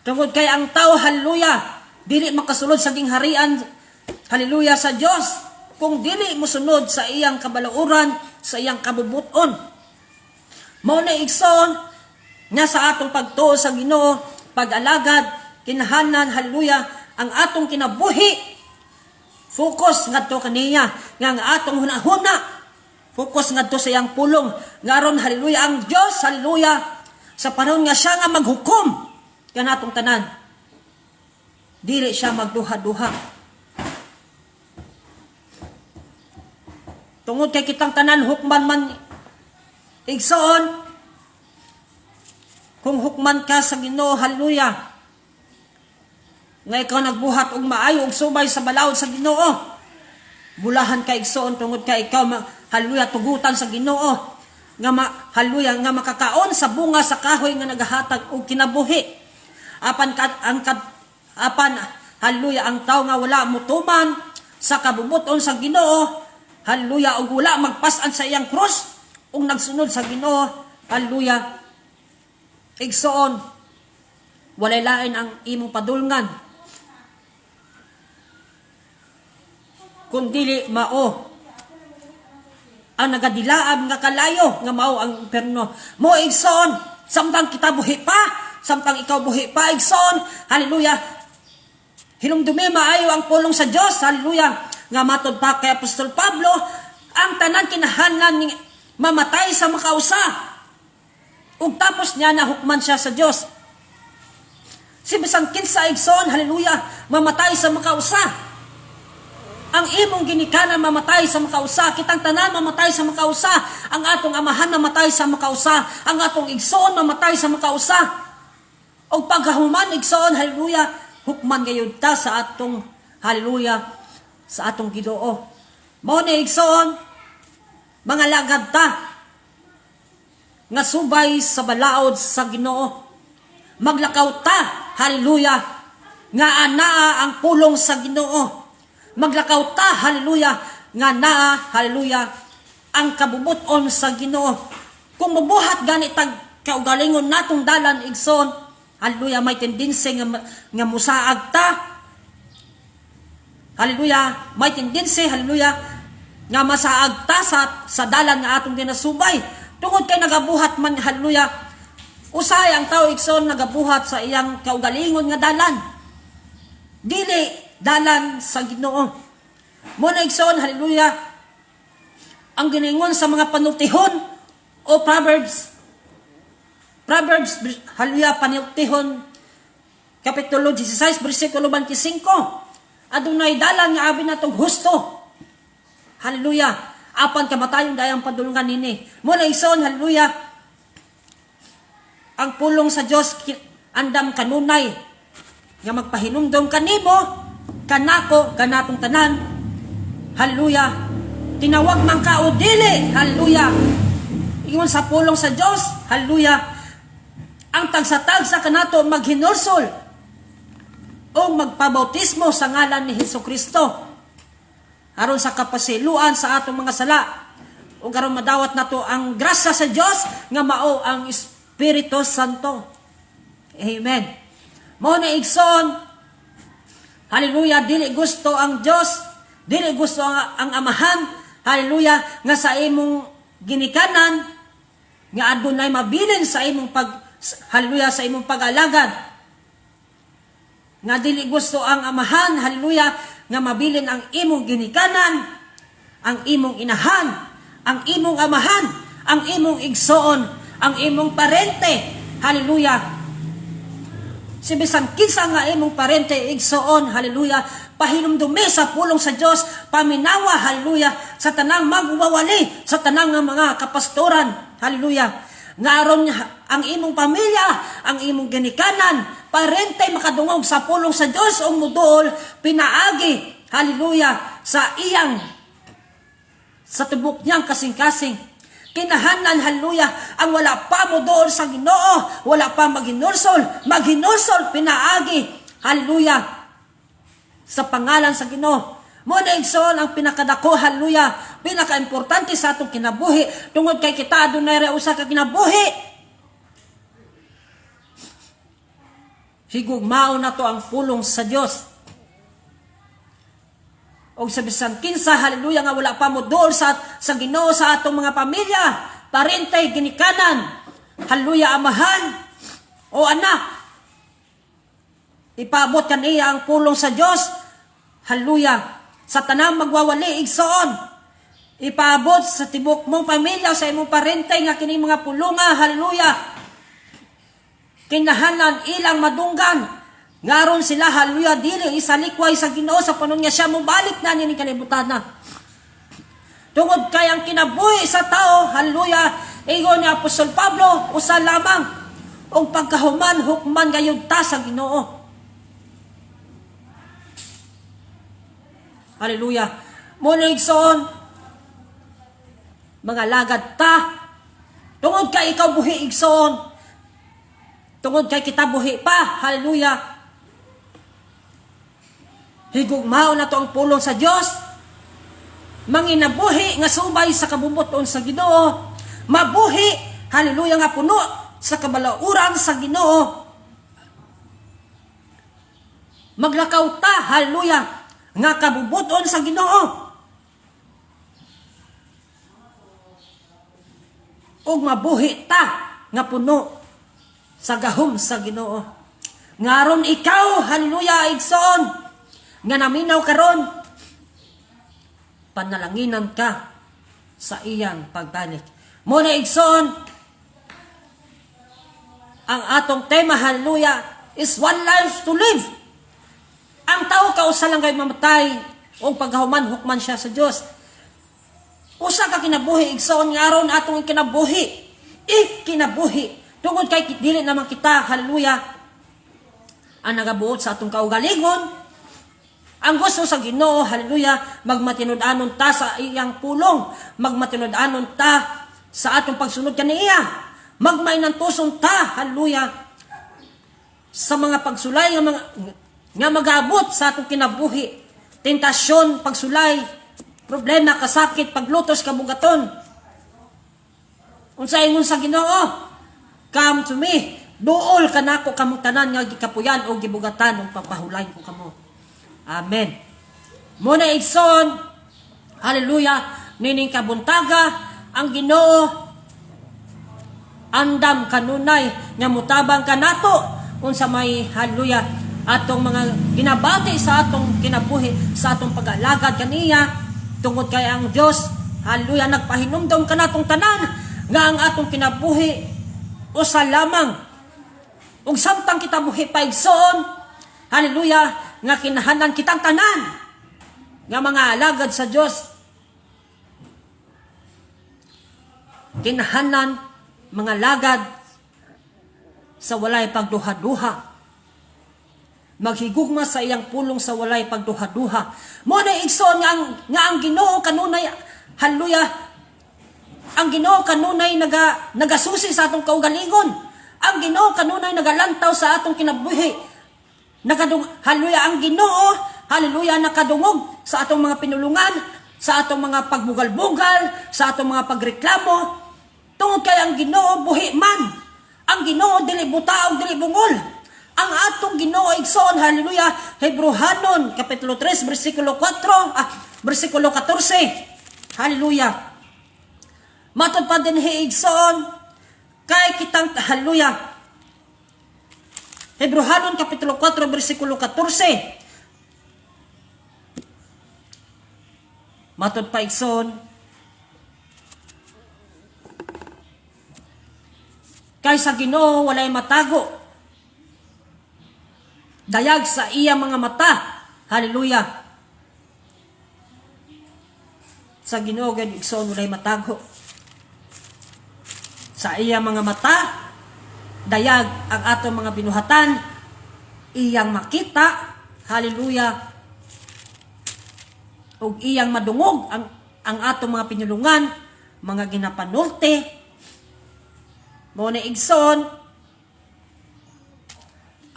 Tungod kay ang tao, hallelujah, dili makasulod sa gingharian, hallelujah, sa Dios kung dili mosunod sa iyang kabalauran, sa iyang kabubuton. Mao na, igsoon, nga sa atong pagtuo sa Ginoo, pag-alagad, kinahanglan, hallelujah, ang atong kinabuhi focus ngadto kaniya, nga ang atong hunahuna focus ngadto sa iyang pulong, nga aron, hallelujah, ang Dios, hallelujah, sa panahon nga siya nga maghukom kanatong tanan, dili siya magduha-duha. Tungod kay kitang tanan hukman man, igsoon. Kung hukman ka sa Ginoo, hallelujah, nga ikaw nagbuhat og maayo og subay sa balaod sa Ginoo, bulahan ka, igsoon, tungod kay ikaw hallelujah, tugutan sa Ginoo nga hallelujah, nga makakaon sa bunga sa kahoy nga nagahatag og kinabuhi. Apan kad, ang kad, apan, hallelujah, ang tao nga wala motuman sa kabubuton sa Ginoo, hallelujah, ug wala magpas-an sa iyang krus ug nagsunod sa Ginoo, hallelujah, igsoon, walay lain ang imong padulngan kung dili mao ang nagadilaab nga kalayo nga mao ang imperno mo. Igsoon, samtang kita buhi pa, samtang ikaw buhi pa, igsoon, hallelujah, hinumdumi maayo ang pulong sa Dios, hallelujah, nga matod pa kay Apostol Pablo, ang tanan kinahanglan ni mamatay sa makausa ug tapos niya nahukman siya sa Dios. Si bisan kinsa, igsoon, hallelujah, mamatay sa makausa. Ang imong ginikanan mamatay sa makausa, kitang tanan mamatay sa makausa, ang atong amahan mamatay sa makausa, ang atong igsoon mamatay sa makausa. Og pagkahuman, igsoon, hallelujah, hukman gayud ta sa atong, hallelujah, sa atong Ginoo. Mao ni, igsoon, mga lagad ta nga subay sa balaod sa Ginoo. Maglakaw ta, hallelujah, nga anaa ang pulong sa Ginoo. Maglakaw ta, hallelujah, nga naa, hallelujah, ang kabubuton sa Ginoo. Kung mabuhat gani tag kaugalingon natong dalan, igsoon, hallelujah, may tendency nga musaag ta. Hallelujah, may tendency, hallelujah, nga masaag ta sa dalan nga atong ginasubay. Tungod kay nagabuhat man, hallelujah, usahay ang tao, igsoon, nagabuhat sa iyang kaugalingon nga dalan. Dili dalan sa Ginoo. Mo na, igsoon, hallelujah, ang giningon sa mga panultihon o Proverbs. Proverbs, hallelujah, panultihon, Kapitulo 16, versikulo 25. Adunay dalan nga abi natong husto. Hallelujah. Apan kamatayon dayang padulungan nini. Mo na, igsoon, hallelujah, ang pulong sa Dios andam kanunay nga magpahinumdom kanimo, kanako, kanatong tanan. Hallelujah. Tinawag man ka o dili, hallelujah. Ingon sa pulong sa Dios, hallelujah, ang tagsa-tagsa kanato maghinulsol o magpabautismo sa ngalan ni Hesus Kristo aron sa kapasiluan sa atong mga sala ug aron madawat nato ang grasya sa Dios nga mao ang Espiritu Santo. Amen. Mao na, igsoon, hallelujah, dili gusto ang Dios, dili gusto ang Amahan, hallelujah, nga sa imong ginikanan nga adunay mabilin sa imong pag, hallelujah, sa imong pag-alagad. Nga dili gusto ang Amahan, hallelujah, nga mabilin ang imong ginikanan, ang imong inahan, ang imong amahan, ang imong igsoon, ang imong parente. Hallelujah. Si bisan kinsa nga imong parente, igsoon, hallelujah, pahinumdumi sa pulong sa Dios, paminawa, hallelujah, sa tanang magwawali, sa tanang nga mga kapastoran, hallelujah. Nga aron ang imong pamilya, ang imong ginikanan, parente makadungog sa pulong sa Dios ug muduol pinaagi, hallelujah, sa iyang sa tibok niyang kasing-kasing. Kinahanglan, hallelujah, ang wala pa mo doon sa Ginoo, wala pa maghinulsol, maghinulsol, pinaagi, hallelujah, sa pangalan sa Ginoo. Mo na, igsoon, ang pinakadako, hallelujah, pinakaimportante sa atong kinabuhi, tungod kay kita adunay ra usa ka kinabuhi. Higugmaon na to ang pulong sa Dios. Og sa bisan kinsa, hallelujah, nga wala pa mo dool sa Ginoo sa atong mga pamilya, parente, ginikanan, hallelujah, amahan o anak, ipaabot kaniya ang pulong sa Dios. Hallelujah. Sa tanang magwawali, igsoon, ipaabot sa tibok mong pamilya, sa imong parente nga kini mga pulunga, hallelujah, kinahanglan ilang madunggan. Ngaron sila, hallelujah, dili isalikway sa Ginoo sa panahon nga siya mobalik na niini kalibutan na. Tungod kay ang kinabuhi sa tao, hallelujah, ingon ni Apostol Pablo, usa lamang, ug pagkahuman hukman gayud ta sa Ginoo. Hallelujah. Muna, igsoon, mga lagad ta, tungod kay ikaw buhi, igsoon, tungod kay kita buhi pa, hallelujah, higugmaon na to ang pulong sa Dios, manginabuhi nga subay sa kabubut-on sa Ginoo, mabuhi, hallelujah, nga puno sa kabalauran sa Ginoo. Maglakaw ta, hallelujah, nga kabubut-on sa Ginoo. Ug mabuhi ta nga puno sa gahom sa Ginoo. Ngaron ikaw, hallelujah, igsoon, nga naminaw karon, panalanginan ka sa iyang pagbalik. Muna, igsoon, ang atong tema, hallelujah, is one life to live. Ang tao kausa lang kay mamatay o pagkahuman hukman siya sa Dios. Usa ka kinabuhi, igsoon, nga aron atong kinabuhi, ikinabuhi tungod kay dili naman kita, hallelujah, ang nagabuot sa atong kaugalingon. Ang gusto sa Ginoo, hallelujah, magmatinud-anon ta sa iyang pulong, magmatinud-anon ta sa atong pagsunod kaniya, magmainantuson ta, hallelujah, sa mga pagsulay nga magabot sa atong kinabuhi, tentasyon, pagsulay, problema, kasakit, paglutos, kabugaton. Unsa ingon sa Ginoo? "Come to me. Duol kanako kamong tanan nga gikapuyan o gibugatan ug papahulayn ko kamo." Amen. Muna, igsoon, hallelujah, nining kabuntaga, ang Ginoo andam kanunay nga mutabang kanato unsa may, hallelujah, atong mga ginabati sa atong kinabuhi, sa atong pag-alagad kaniya, tungod kay ang Dios, hallelujah, nagpahinumdom kanatong tanan nga ang atong kinabuhi usa lamang ug samtang kita buhi pa, igsoon, hallelujah, nga kinahanglan kitang tanan nga mga alagad sa Dios, kinahanglan mga lagad sa walay pagduha-duha, maghigugma sa iyang pulong sa walay pagduha-duha. Mo na, igsoon, nga ang Ginoo kanunay, hallelujah, Ang Ginoo kanunay nagasusi sa atong kaugalingon. Ang Ginoo kanunay nagalantaw sa atong kinabuhi. Hallelujah, ang Ginoo, hallelujah, nakadungog sa atong mga pinulungan, sa atong mga pagbugal-bugal, sa atong mga pagreklamo. Tungod kay ang Ginoo buhi man. Ang Ginoo dili buta ug dili bungol. Ang atong Ginoo, igsoon, hallelujah, Hebreohanon kapitulo 3 bersikulo 4, bersikulo 14. Hallelujah. Matod pa dinhi, igsoon, kay kitang, hallelujah. Hebreohanon kapitulo 4 bersikulo 14. Matod pa, igsoon, kay sa Ginoo walay matago. Dayag sa iya mga mata. Hallelujah. Sa Ginoo gid, igsoon, walay matago. Sa iya mga mata, dayag ang atong mga binuhatan, iyang makita, hallelujah, ug iyang madungog ang atong mga pinulungan, mga ginapanulte. Mao na, igsoon,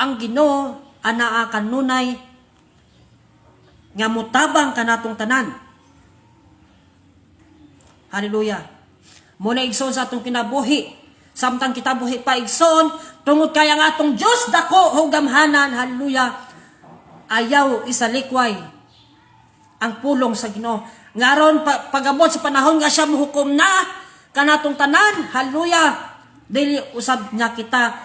ang Ginoo anaa kanunay nga mutabang kanatong tanan. Hallelujah. Mao na, igsoon, sa atong kinabuhi, samtang kita buhi pa, igsoon, tungod kay ang atong Dios dako ug gamhanan, hallelujah. Ayaw isalikway ang pulong sa Ginoo. Ngaron pagabot sa panahon nga siya muhukom na kanatong tanan, hallelujah. Dili usab nga kita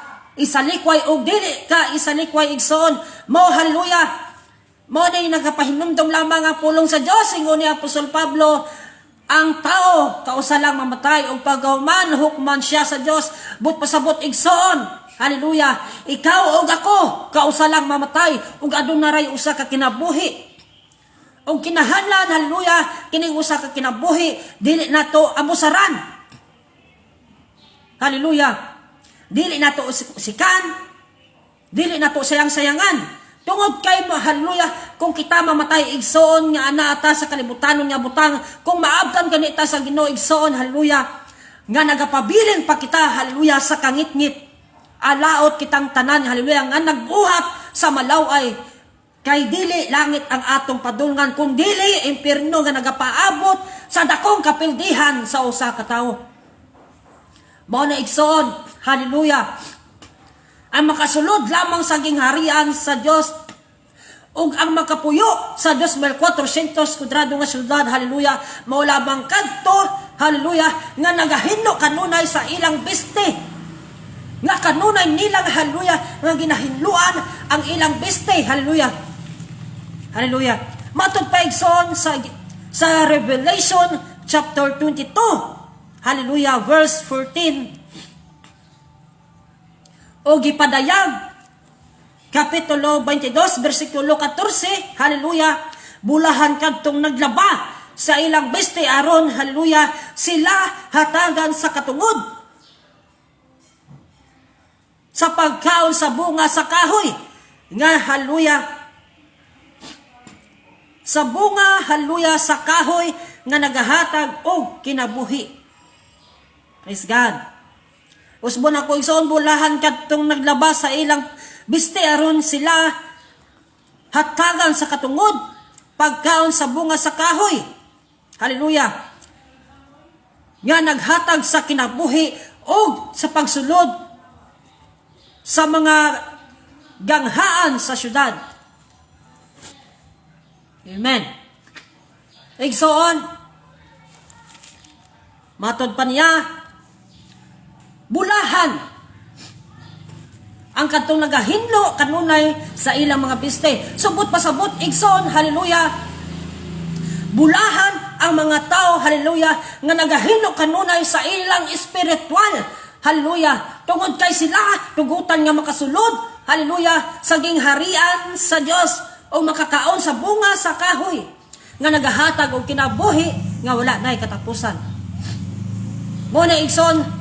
isalikway og dili ka isalikway, igsoon. Mo, hallelujah. Mo na yung nagapahinumdom lamang ang pulong sa Dios, ingon ni Apostol Pablo, ang tao kausa lang mamatay ug paghuman hukman siya sa Dios. But pasabot, igsoon, hallelujah, ikaw ug ako kausa lang mamatay ug aduna ray usa ka kinabuhi. Ug kinahanglan, hallelujah, kining usa ka kinabuhi dili nato abusaran. Hallelujah. Dili nato sikan, dili nato sayang-sayangan. Tungod kay, hallelujah, kung kita mamatay, igsoon, nga ana ata sa kalibutan nga butang, kung maabtan ganita sa Ginoo, igsoon, hallelujah, nga nagapabilin pa kita, hallelujah, sa kangitngit. Alaot kitang tanan, hallelujah, nga nagbuhat sa malaway, kay dili langit ang atong padulngan, kung dili impierno nga nagapaabot sa dakong kapildihan sa usa ka tawo. Mao na, igsoon, hallelujah, ang makasulod lamang sa gingharian sa Dios ug ang makapuyo sa 2,400 kwadrado nga syudad, hallelujah, mao lamang kadto, hallelujah, nga nagahinlo kanunay sa ilang biste, nga kanunay nilang, hallelujah, nga ginahinluan ang ilang biste. Hallelujah, hallelujah. Matod pa, igsoon, sa Revelation chapter 22, hallelujah, verse 14 o gipadayag kapitulo 22 bersikulo 14, hallelujah, bulahan kadtong naglaba sa ilang biste aron, hallelujah, sila hatagan sa katungod sa pagkaon sa bunga sa kahoy nga, hallelujah, sa bunga, hallelujah, sa kahoy nga nagahatag og kinabuhi. Praise God. Usbon ako, igsoon, bulahan kadtong naglaba sa ilang biste aron sila hatagan sa katungod pagkaon sa bunga sa kahoy. Hallelujah. Nga naghatag sa kinabuhi og sa pagsulod sa mga ganghaan sa syudad. Amen. Igsoon, matod pa niya, bulahan ang kadtong nagahinlo kanunay sa ilang mga biste. Subot pasabot, igsoon, hallelujah. Bulahan ang mga tao, hallelujah, nga nagahinlo kanunay sa ilang espiritual. Hallelujah. Tungod kay sila tugutan nga makasulod, hallelujah, sa gingharian sa Dios o makakaon sa bunga sa kahoy nga nagahatag og kinabuhi nga wala nay katapusan. Mo na, igsoon,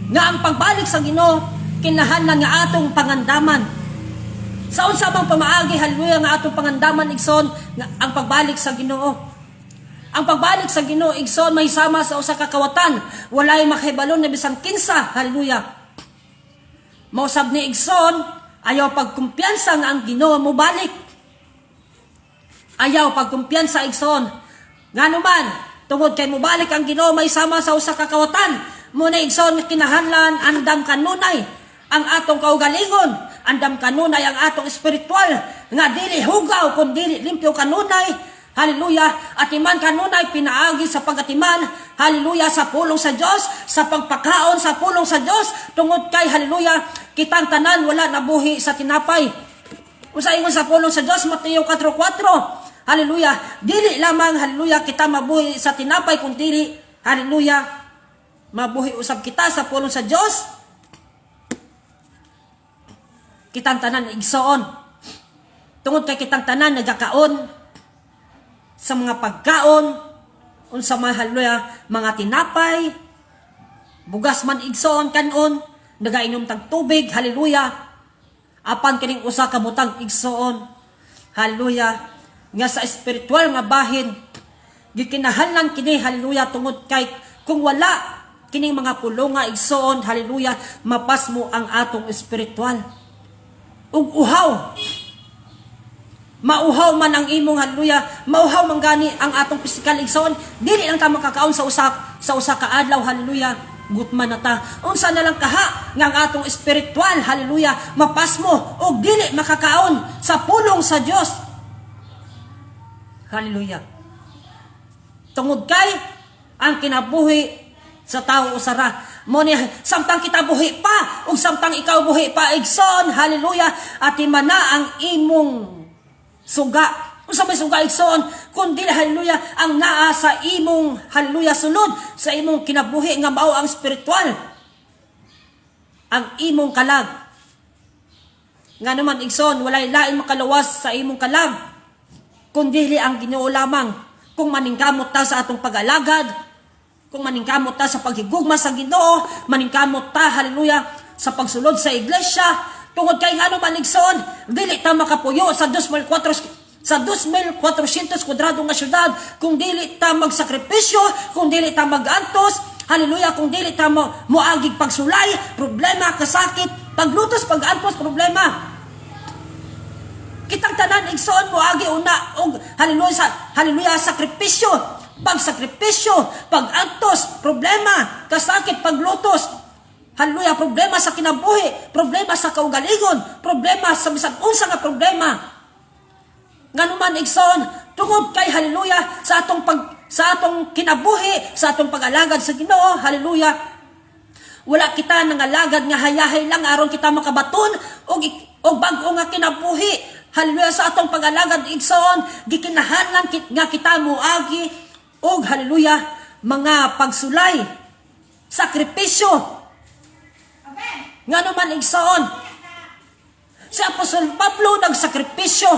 nga ang pagbalik sa Ginoo kinahanglan nga atong pangandaman. Sa unsa mang pamaagi, hallelujah, nga atong pangandaman, igsoon, nga ang pagbalik sa Ginoo. Ang pagbalik sa Ginoo, igsoon, mahisama sa usa ka kawatan. Walay makahibalo na bisan kinsa. Hallelujah. Mausab ni, igsoon, ayaw pagkumpiyansa nga ang Ginoo mobalik. Ayaw pagkumpiyansa, igsoon. Ngano man, tungod kay mobalik ang Ginoo may sama sa usa ka kawatan. Muna, igsoon, kinahanglan andam kanunay ang atong kaugalingon, andam kanunay ang atong espiritual nga dili hugaw kun dili limpyo kanunay. Hallelujah. Atiman kanunay pinaagi sa pagatiman. Hallelujah. Sa pulong sa Dios, sa pagpakaon sa pulong sa Dios, tungod kay, hallelujah, kitang tanan wala nabuhi sa tinapay. Unsa ingon sa pulong sa Dios, Mateo 4:4? Hallelujah. Dili lamang, hallelujah, kita mabuhi sa tinapay kun dili, hallelujah, mabuhi usab kita sa pulong sa Dios. Kitang tanan, igsoon. Tungod kay kitang tanan nagakaon sa mga pagkaon, unsa man, hallelujah, mga tinapay, bugas man, igsoon, kanon, nagainom tag tubig, hallelujah. Apan kining usa ka butang, igsoon, hallelujah, nga sa espiritual nga bahin, gikinahanglan kini, hallelujah, tungod kay kung wala kining mga pulonga, igsoon, hallelujah, mapasmo ang atong espiritual. Ug uhaw, mauhaw man ang imong, hallelujah, mauhaw man gani ang atong pisikal, igsoon. Dili lang ta makakaon sa usa ka adlaw, hallelujah, gutman na ta. Unsa na lang kaha nga ang atong espiritual, hallelujah, mapasmo og dili makakaon sa pulong sa Dios? Hallelujah. Tungod kay ang kinabuhi sa tao usara. Mo ni samtang kita buhi pa ug samtang ikaw buhi pa, igsoon, hallelujah, atiman na ang imong suga. Unsa may suga, igsoon? Kundi, hallelujah, ang naa sa imong, hallelujah, sulod sa imong kinabuhi nga mao ang spiritual. Ang imong kalag. Nga naman, igsoon, walay lain makaluwas sa imong kalag kundi ang Ginoo lamang. Kung maningkamot ta sa atong pag-alagad, kung maningkamot ta sa paghigugma sa Ginoo, maningkamot ta, hallelujah, sa pagsulod sa iglesia, tungod kay ngano man, igsoon, dili ta makapuyo sa 2,400 kwadrado nga syudad kung dili ta magsakripisyo, kung dili ta magantos, hallelujah, kung dili ta mo moagig pagsulay, problema, kasakit, paglutos, pagantos, problema. Kitang tanan, igsoon, moagi una og, hallelujah, sa, hallelujah, sakripisyo, pagsakripisyo, pagantos, problema, kasakit, paglutos. Hallelujah, problema sa kinabuhi, problema sa kaugalingon, problema sa bisan unsa nga problema. Ngano man, igsoon, tungod kay, hallelujah, sa atong kinabuhi, sa atong pag-alagad sa Ginoo, hallelujah, wala kita nangalagad nga hayahay lang aron kita makabaton og bag-o nga kinabuhi. Hallelujah, sa atong pag-alagad, igsoon, gikinahanglan nga kita moagi og, hallelujah, mga pagsulay, sakripisyo. Ngano man, igsoon, si Apostol Pablo nagsakripisyo.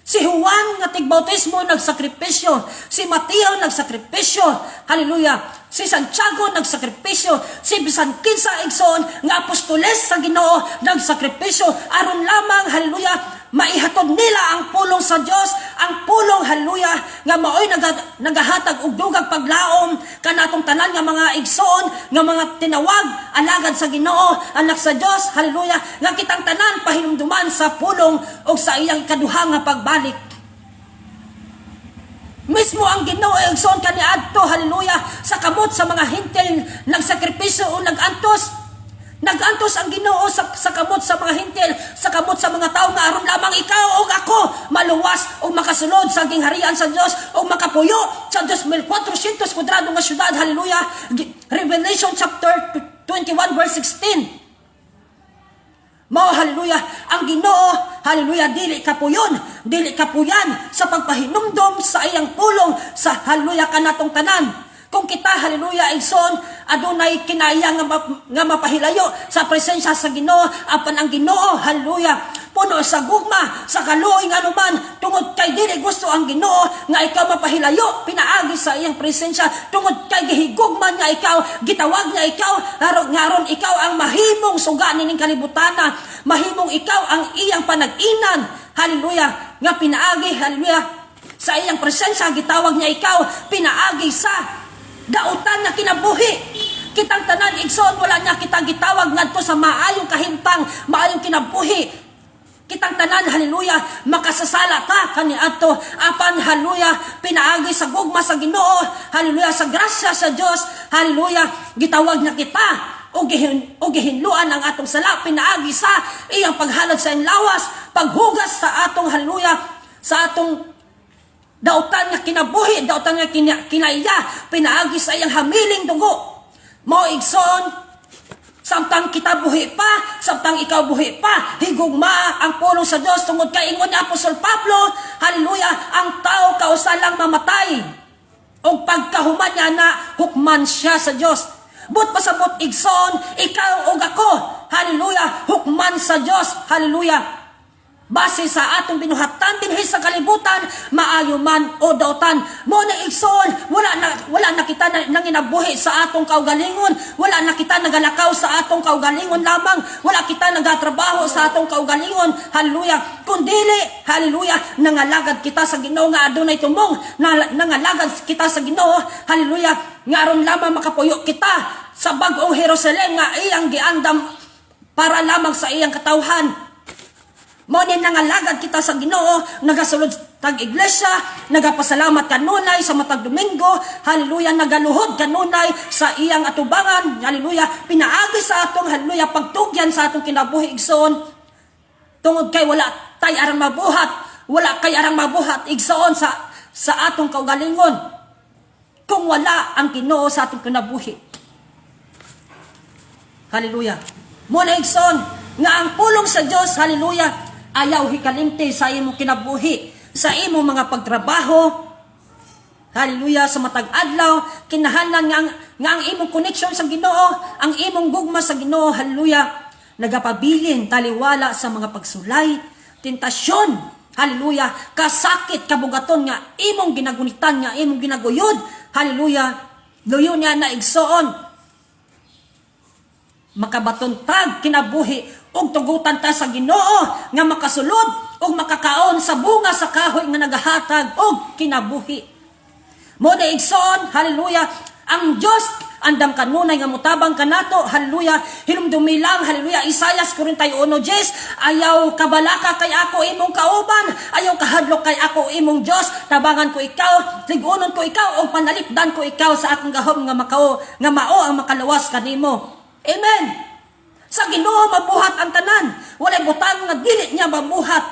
Si Juan nga tigbautismo nagsakripisyo. Si Mateo nagsakripisyo. Hallelujah. Si Santiago nagsakripisyo. Si bisan kinsa, igsoon, nga apostoles sa Ginoo nagsakripisyo aron lamang, hallelujah, maihatod nila ang pulong sa Dios, ang pulong, hallelujah, nga maoy nagahatag og dugag paglaom kanatong tanan nga mga igsoon nga mga tinawag, alagad sa Ginoo, anak sa Dios, hallelujah, nga kitang tanan pahinumduman sa pulong og sa iyang ikaduha nga pagbalik. Mismo ang Ginoo, igsoon, kaniadto, hallelujah, sa kamot sa mga Hentil nagsakripisyo o nagantos. Nagantos ang Ginoo sa kamot sa mga Hentil, sa kamot sa mga tao nga aron lamang ikaw o ako maluwas o makasulod sa gingharian sa Dios o makapuyo sa 2,400 kwadrado nga syudad. Hallelujah. Revelation chapter 21 verse 16. Mao, hallelujah, ang Ginoo, hallelujah, dili kapuyon, dili kapuyan sa pagpahinumdom sa iyang pulong sa, hallelujah, kanatong tanan. Kung kita, hallelujah, igsoon, adunay kinaya nga mapahilayo sa presensya sa Ginoo, apan ang Ginoo, hallelujah, puno sa gugma, sa kaluoy, nga anuman, tungod kay dili gusto ang Ginoo nga ikaw mapahilayo pinaagi sa iyang presensya, tungod kay gihigugma niya ikaw, gitawag niya ikaw, aron nga aron ikaw ang mahimong suga nining kalibutana, mahimong ikaw ang iyang panag-inan, hallelujah, nga pinaagi, hallelujah, Sa iyang presensya, gitawag niya ikaw pinaagi sa dautan nga kinabuhi. Kitang tanan, igsoon, wala niya kitang gitawag ngadto sa maayong kahimtang, maayong kinabuhi. Kitang tanan, hallelujah, makasasala ta kaniadto. Apan, hallelujah, pinaagi sa gugma sa Ginoo, hallelujah, sa grasya sa Dios, hallelujah, gitawag niya kita o gihinluan ang atong sala pinaagi sa iyang paghalad sa iyang lawas, paghugas sa atong, hallelujah, sa atong dautan nga kinabuhi, dautan nga kinaiya, pinaagi sa iyang hamiling dugo. Mao, igsoon, samtang kita buhi pa, samtang ikaw buhi pa, higugma ang pulong sa Dios tungod kay ingon ni Apostol Pablo, hallelujah, ang tao kausa lang mamatay. O pagkahuman niya na, hukman siya sa Dios. Buot pasabot, igsoon, ikaw ug ako, hallelujah, hukman sa Dios, hallelujah. Base sa atong binuhatan dinhi sa kalibutan, maayo man o dautan. Mao na, igsoon, wala na kita na, nanginabuhi sa atong kaugalingon, wala na kita nagalakaw sa atong kaugalingon lamang, wala kita nagatrabaho sa atong kaugalingon. Hallelujah. Kundili, hallelujah, nangalagad kita sa Ginoo nga adunay tumong, nangalagad kita sa Ginoo, hallelujah, nga aron lamang makapuyo kita sa bag-ong Jerusalem nga iyang giandam para lamang sa iyang katawhan. Mao ni nangalagad kita sa Ginoo, nagasulod tag iglesia, nagapasalamat kanunay sa matag Domingo, hallelujah, nagaluhod kanunay sa iyang atubangan, hallelujah, pinaagi sa atong, hallelujah, pagtugyan sa atong kinabuhi, igsoon. Tungod kay wala tay arang mabuhat, wala kay arang mabuhat, igsoon, sa atong kaugalingon, kung wala ang Ginoo sa atong kinabuhi. Hallelujah. Mao na, igsoon, nga ang pulong sa Dios, hallelujah, ayaw hikalimti sa imong kinabuhi, sa imong mga pagtrabaho. Hallelujah, sa matag adlaw, kinahanglan nga ang imong connection sa Ginoo, ang imong gugma sa Ginoo, hallelujah, nagapabilin taliwala sa mga pagsulay, tentasyon, hallelujah, kasakit, kabugaton nga imong ginagunitan, nga imong ginaguyod, hallelujah, luyo niya na, igsoon, makabaton tag kinabuhi ug tugutan ta sa Ginoo nga makasulod ug makakaon sa bunga sa kahoy nga nagahatag og kinabuhi. Mao na, igsoon, hallelujah, ang Dios andam kanunay nga mutabang kanato, hallelujah. Hinumdumi lang, hallelujah, Isayas 41:10, "Ayaw kabalaka kay ako imong kauban, ayaw kahadlok kay ako imong Dios, tabangan ko ikaw, lig-unon ko ikaw, ug panalipdan ko ikaw sa akong gahom nga makao, nga mao ang makalawas kanimo." Amen. Sa Ginoo mabuhat ang tanan. Walay butang nga dili niya mabuhat.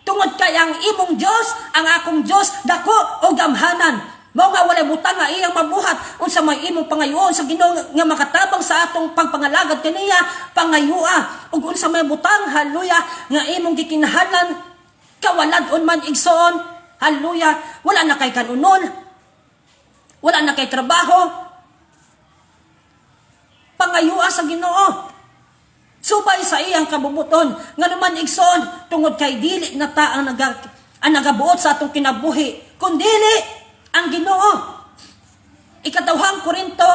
Tungod kay ang imong Dios, ang akong Dios, dako og gamhanan. Mao nga walay butang nga iyang mabuhat. Unsa may imong pangayoon sa Ginoo nga makatabang sa atong pagpangalagad kaniya, pangayua. Ug unsa may butang, hallelujah, nga imong gikinahanglan, kawalad-on man, igsoon, hallelujah, wala na kay kanunon, wala na kay trabaho, pangayua sa Ginoo subay sa iyang kabubuton. Nganuman, igsoon, tungod kay dili na ta ang nagabuot sa atong kinabuhi, kundili ang Ginoo. Ikaduhang Korinto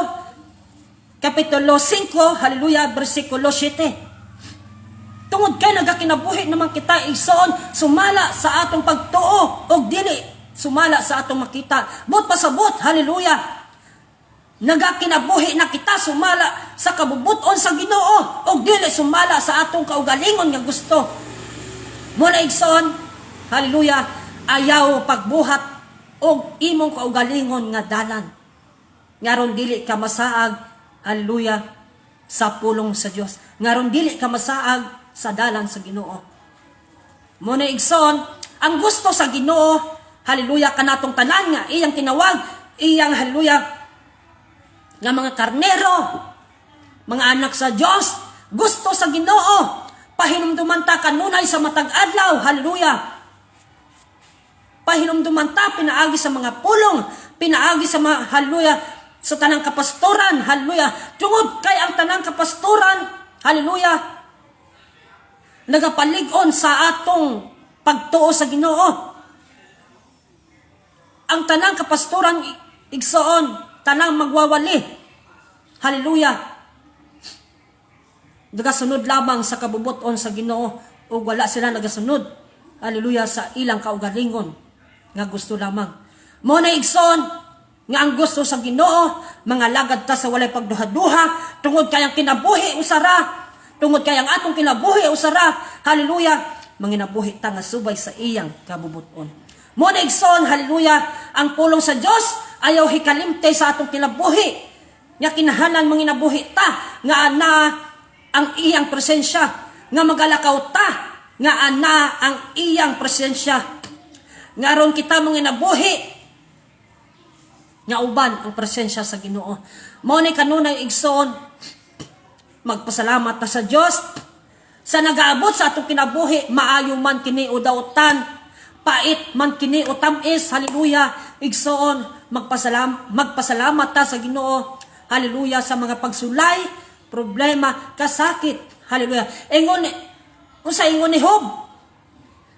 kapitulo 5, hallelujah, bersikulo 7. Tungod kay nagakinabuhi naman kita, igsoon, sumala sa atong pagtuo og dili sumala sa atong makita. Buot pasabot, hallelujah, nagakinabuhi na kita sumala sa kabubuton sa Ginoo og dili sumala sa atong kaugalingon nga gusto. Mao na, igsoon, hallelujah, ayaw pagbuhat og imong kaugalingon nga dalan. Ngaron dili ka masaag, hallelujah, sa pulong sa Dios. Ngaron dili ka masaag sa dalan sa Ginoo. Mao na, igsoon, ang gusto sa Ginoo, hallelujah, kanatong tanan nga iyang tinawag, iyang, hallelujah, nga mga karnero, mga anak sa Dios, gusto sa Ginoo, pahinumduman ta kanunay sa matag adlaw, hallelujah. Pahinumduman ta pinaagi sa mga pulong, pinaagi sa mga, hallelujah, sa tanang kapastoran, hallelujah. Tungod kay ang tanang kapastoran, hallelujah, nagapalig-on sa atong pagtuo sa Ginoo. Ang tanang kapastoran, igsoon, tanang magwawali. Hallelujah. Nagasunod lamang sa kabubuton sa Ginoo ug wala sila nagasunod, hallelujah, sa ilang kaugalingon. Nga gusto lamang. Mo na, igsoon, nga ang gusto sa Ginoo, mangalagad ta sa walay pagduha-duha, tungod kay ang kinabuhi usara, tungod kay ang atong kinabuhi usara, hallelujah, manginabuhi ta nga subay sa iyang kabubuton. Mo na, igsoon, hallelujah, ang pulong sa Dios ayaw hikalimte sa atong kinabuhi. Nga kinahanglan manginabuhi ta nga ana ang iyang presensya, nga magalakaw ta nga ana ang iyang presensya. Nga aron kita manginabuhi nga uban ang presensya sa Ginoo. Mao ni kanunay, igsoon, magpasalamat ta sa Dios sa nagaabot sa atong kinabuhi, maayo man kini o dautan, pait man kini o tamis, hallelujah, igsoon, magpasalamat ta sa Ginoo, hallelujah, sa mga pagsulay, problema, kasakit, hallelujah. Ingon, unsa ingon ni Job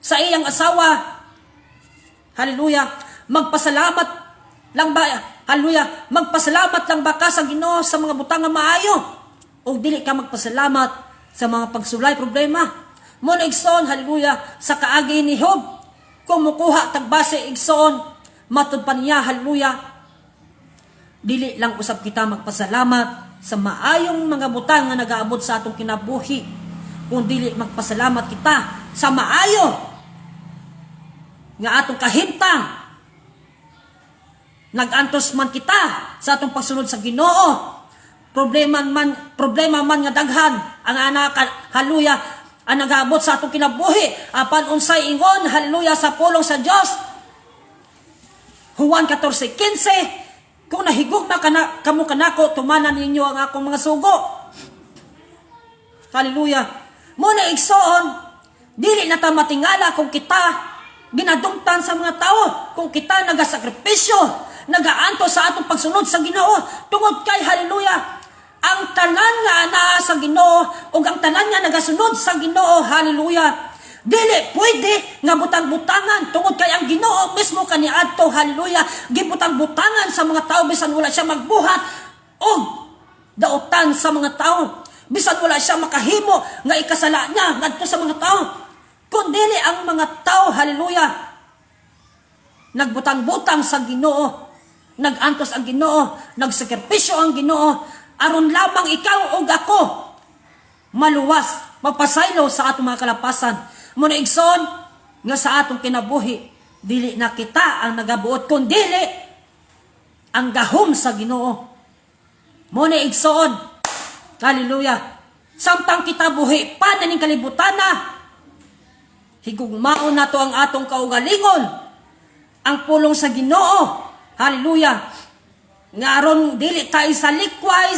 sa iyang asawa, hallelujah, "Magpasalamat lang ba, hallelujah, magpasalamat lang ba ka sa Ginoo sa mga butang nga maayo? O dili ka magpasalamat sa mga pagsulay, problema?" Mo na, igsoon, hallelujah, sa kaagi ni Job, kung mukuha tagbase, igsoon, matud pa niya, hallelujah, dili lang usab kita magpasalamat sa maayong mga butang nga nagaabot sa atong kinabuhi, kung dili magpasalamat kita sa maayo nga atong kahimtang. Nagantos man kita sa atong pagsunod sa Ginoo, problema man nga daghan ang anak, hallelujah, ang nagaabot sa atong kinabuhi, apan unsay ingon, hallelujah, sa pulong sa Dios? Juan 14:15, "Kung nahigugma kana kamo kanako, tumanan ninyo ang akong mga sugo." Hallelujah. Mo na, igsoon, dili na ta matingala kung kita ginadumtan sa mga tao, kung kita nagasakripisyo, nagaanto sa atong pagsunod sa Ginoo, tungod kay, hallelujah, ang tanan nga anaa sa Ginoo ug ang tanan nga nagasunod sa Ginoo, hallelujah, dili pwede nga butang-butangan, tungod kay ang Ginoo mismo kaniadto, hallelujah, gibutang-butangan sa mga tao bisan wala siya magbuhat og dautan sa mga tao, bisan wala siya makahimo nga ikasala niya ngadto sa mga tao, kundili ang mga tao, hallelujah, nagbutang-butang sa Ginoo. Nagantos ang Ginoo, nagsakripisyo ang Ginoo aron lamang ikaw ug ako maluwas, mapasaylo sa atong mga kalapasan. Mo na, igsoon, nga sa atong kinabuhi, dili na kita ang nagabuot, kundili ang gahom sa Ginoo. Mo na, igsoon, hallelujah, samtang kita buhi pa na ning kalibutan na, higugmaon nato ang atong kaugalingon, ang pulong sa Ginoo, hallelujah, nga aron dili tayo sa likway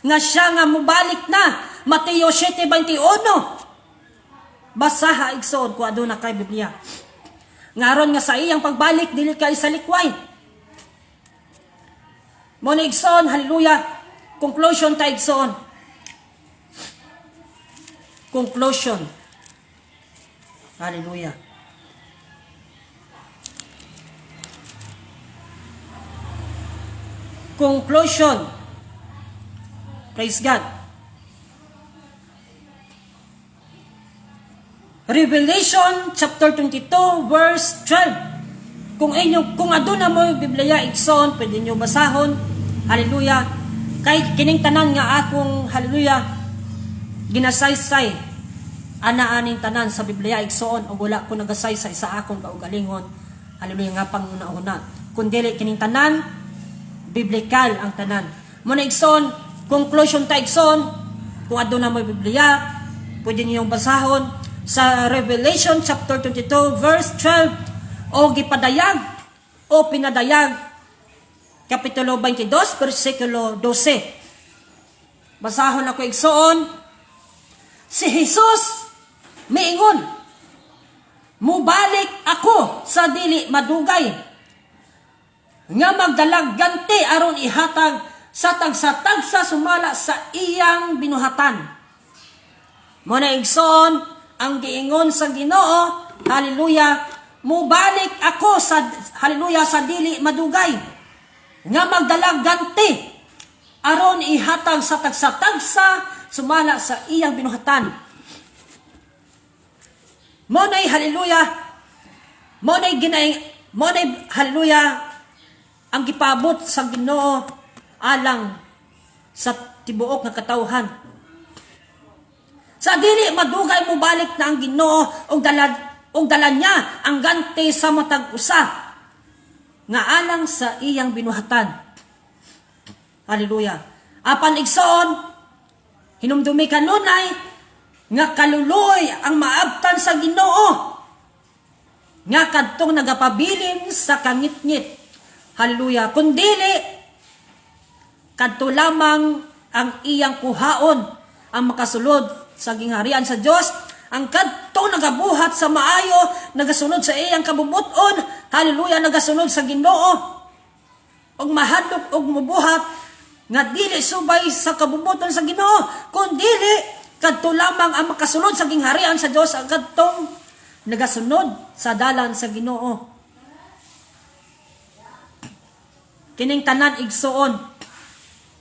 nga siya nga mubalik na. Mateo 7:21. Basaha, igsoon, kung aduna kay Biblia. Nga aron nga sa iyang pagbalik dili ka isalikway. Mo na, igsoon, hallelujah. Conclusion ta, igsoon. Conclusion. Hallelujah. Conclusion. Praise God. Revelation chapter 22 verse 12. Kung aduna mo yung Biblia, igsoon, pwede niyo basahon. Hallelujah. Kay kining tanan nga akong, hallelujah, ginasaysay, ana aning tanan sa Biblia, igsoon, ug wala ko nagasaysay sa akong kaugalingon. Hallelujah, nga panguna-una. Kundi kining tanan biblical ang tanan. Mo na, igsoon, conclusion ta, igsoon, kung aduna mo Biblia, pwede niyong basahon sa Revelation chapter 22 verse 12 o gipadayag o pinadayag kapitulo 22 versikulo 12. Basahon ako, igsoon. Si Jesus miingon, "Mubalik ako sa dili madugay nga magdalag ganti aron ihatag sa tagsa-tagsa sumala sa iyang binuhatan." Mo na, igsoon, ang giingon sa Ginoo, hallelujah, "Mubalik ako sa, hallelujah, sa dili madugay nga magdalag ganti aron ihatag sa tagsa-tagsa sumala sa iyang binuhatan." Mo na, hallelujah, mo na ginay Mo na, hallelujah, ang gipaabot sa Ginoo alang sa tibuok nga katawhan. Sa dili madugay, mobalik na ang Ginoo ug dala niya ang ganti sa matag usa nga alang sa iyang binuhatan. Hallelujah. Apan igsoon, hinumdumi kanunay nga kaluluoy ang maabtan sa Ginoo nga kadtong nagapabilin sa kangitngit. Hallelujah. Kun dili, kadto lamang ang iyang kuhaon ang makasulod sa gingharian sa Dios, ang kadtong nagabuhat sa maayo, nagasunod sa iyang kabubut-on, hallelujah, nagasunod sa Ginoo ug mahadlok og mubuhat nga dili subay sa kabubut-on sa Ginoo. Kun dili, kadto lamang ang makasulod sa gingharian sa Dios ang kadtong nagasunod sa dalan sa Ginoo. Kining tanan, igsuon,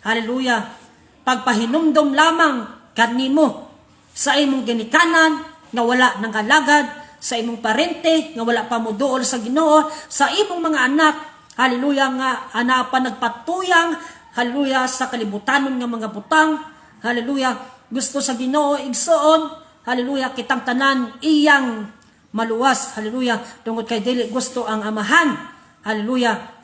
hallelujah, pagpahinumdom lamang kanimo sa imong ginikanan nga wala nang kalagad, sa imong parente nga wala pa moduol sa Ginoo, sa imong mga anak, hallelujah, nga ana pa nagpatuyang, hallelujah, sa kalibutanon nga mga butang. Hallelujah. Gusto sa Ginoo, igsuon, hallelujah, kitang tanan iyang maluwas. Hallelujah. Tungod kay dili gusto ang Amahan, hallelujah,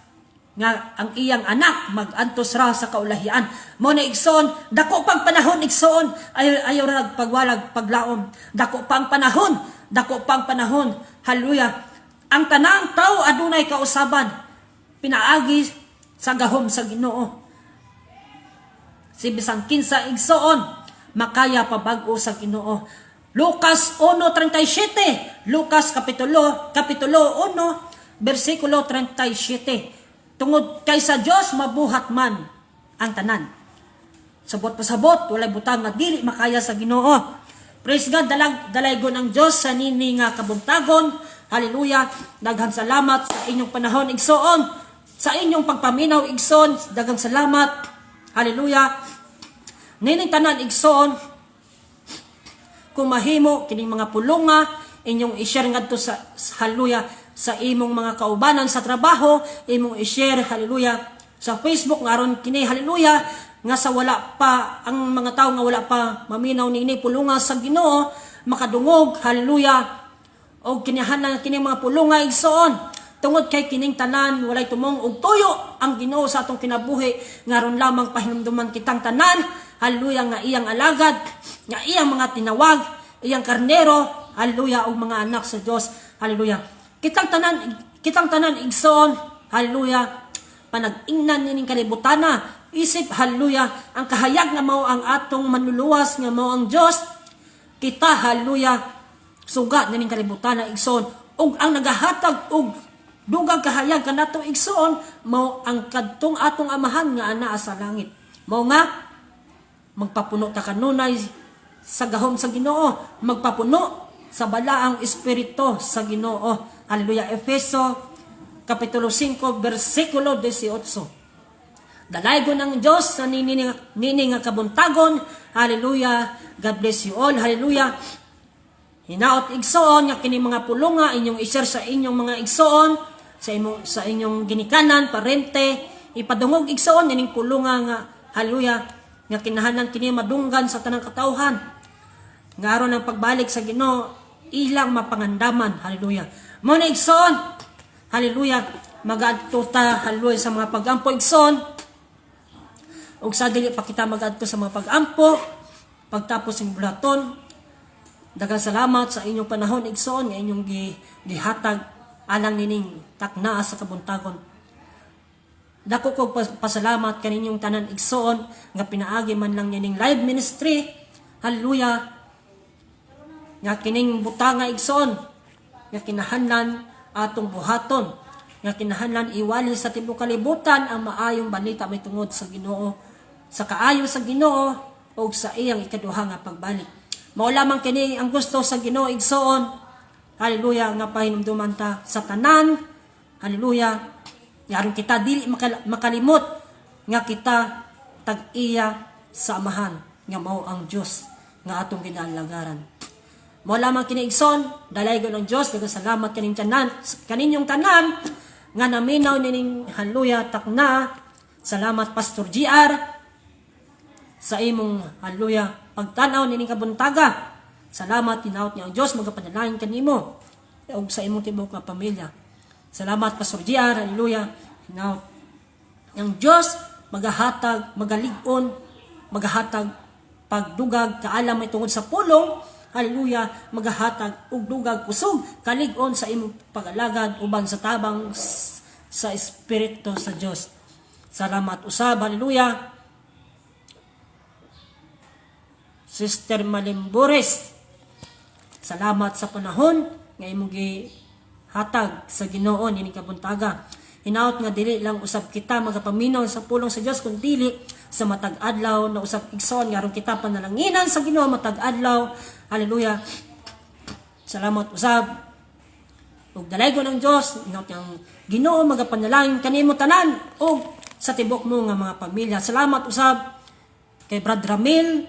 nga ang iyang anak magantos ra sa kaulahian. Mo na, igsoon, dako pang panahon, igsoon, ayo ayo ra pagwalag paglaom. Dako pang panahon, dako pang panahon. Hallelujah. Ang tanang tao adunay kausaban pinaagi sa gahom sa Ginoo. Si bisan kinsa, igsoon, makaya pabag-o sa Ginoo. Lucas 1:37, Lucas kapitulo 1 bersikulo 37. Tungod kay sa Dios mabuhat man ang tanan. Sabot pasabot, walay butang nga dili makaya sa Ginoo. Praise God, dalaygon ang Dios sa nini nga kabuntagon. Hallelujah. Daghang salamat sa inyong panahon, igsoon. Sa inyong pagpaminaw, igsoon, daghang salamat. Hallelujah. Nining tanan, igsoon, kung mahimo kining mga pulunga inyong i-share ngadto sa, hallelujah, sa imong mga kaubanan sa trabaho, imong i-share, hallelujah, sa Facebook nga aron kini, hallelujah, nga sa wala pa ang mga tao nga wala pa maminaw niini pulunga sa Ginoo makadungog, hallelujah, og kinahanglan kini mga pulunga, igsoon, tungod kay kining tanan walay tumong og tuyo ang Ginoo sa atong kinabuhi nga aron lamang pahinumduman kitang tanan, hallelujah, nga iyang alagad, nga iyang mga tinawag, iyang karnero, hallelujah, og mga anak sa Dios. Hallelujah. Kitang tanan, igsoon, hallelujah, panag-ingnan nining kalibutana isip, hallelujah, ang kahayag nga mao ang atong manluluwas, nga mao ang Dios. Kita, hallelujah, suga nining kalibutana, igsoon, ug ang nagahatag og dugang kahayag kanato, igsoon, mao ang kadtong atong Amahan nga anaa sa langit. Mao nga magpapuno ta kanunay sa gahom sa Ginoo, magpapuno sa Balaang Espiritu sa Ginoo. Hallelujah. Efeso kapitulo 5 bersikulo 18. Dalaygon ang Diyos sa nini nga kabuntagon. Hallelujah. God bless you all. Hallelujah. Hinaot, igsoon, nga kini mga pulunga inyong i-share sa inyong mga igsoon, sa inyong ginikanan, parente, ipadungog, igsoon, ining pulunga nga, hallelujah, nga kinahanglan kini madunggan sa tanang katawhan. Nga aron ang pagbalik sa Ginoo ilang mapangandaman. Hallelujah. Mo na, igsoon. Hallelujah. Magadto ta, hallelujah, sa mga pagampo, igsoon. Ug sa dili pa kita magadto sa mga pagampo, pagtapos ng bulaton, daghang salamat sa inyong panahon, igsoon, nga inyong gihatag alang nining taknaa sa kabuntagon. Dako ko pasalamat kaninyong tanan, igsoon, nga pinaagi man lang nining live ministry. Hallelujah. Nga kining butanga, igsoon, nga kinahanglan atong buhaton, nga kinahanglan iwali sa tibuok kalibutan ang maayong balita may tungod sa Ginoo, sa kaayo sa Ginoo ug sa iyang ikaduha nga pagbalik. Mao lamang kini ang gusto sa Ginoo, igsoon. Hallelujah, nga pahinumduman ta sa tanan. Hallelujah. Aron kita dili makalimot nga kita tag-iya sa Amahan nga mao ang Dios nga atong ginaalagaran. Mao lamang kini, igsoon, dalaygon ang Dios. Daghang salamat kaning tanan, kaninyong tanan nga naminaw nining, hallelujah, takna. Salamat, Pastor GR, sa imong, hallelujah, pagtanaw nining kabuntaga. Salamat, hinaot nga ang Dios magapanalangin kanimo ug sa imong tibuok nga pamilya. Salamat, Pastor GR, hallelujah. Hinaot ang Dios magahatag, magalig-on, magahatag pagdugag kaalam may tungod sa pulong, hallelujah, magahatag og dugag kusog, kalig-on sa imong pag-alagad uban sa tabang sa Espiritu sa Dios. Salamat usab, hallelujah. Sister Malimbures, salamat sa panahon nga imong gihatag sa Ginoo nining kabuntaga. Hinaot nga dili lang usab kita magapaminaw sa pulong sa Dios kun dili sa matag adlaw na usab, igsoon, nga aron kita panalanginan sa Ginoo matag adlaw. Hallelujah. Salamat usab. Ug dalaygon ang Dios, hinaot nga Ginoo magapanalangin kanimo tanan ug sa tibok mo nga mga pamilya. Salamat usab kay Brad Ramil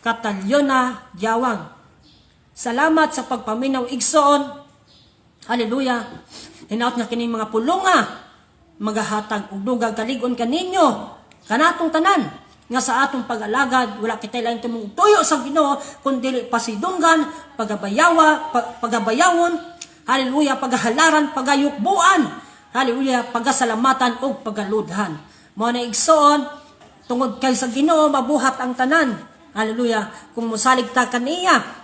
Catalyona Diawang. Salamat sa pagpaminaw, igsoon. Hallelujah. Hinaot nga kining mga pulunga magahatag og dugag kalig-on kaninyo kanatong tanan nga sa atong pag-alagad wala kitay laing tumong tuyo sa Ginoo kun dili pasidunggan, pagabayawa, pagabayawon, hallelujah, pagahalaran, pagayukbuan, hallelujah, pagasalamatan ug pagaludhan. Mao na, igsoon, tungod kay sa Ginoo mabuhat ang tanan. Hallelujah. Kung mosalig ta kaniya.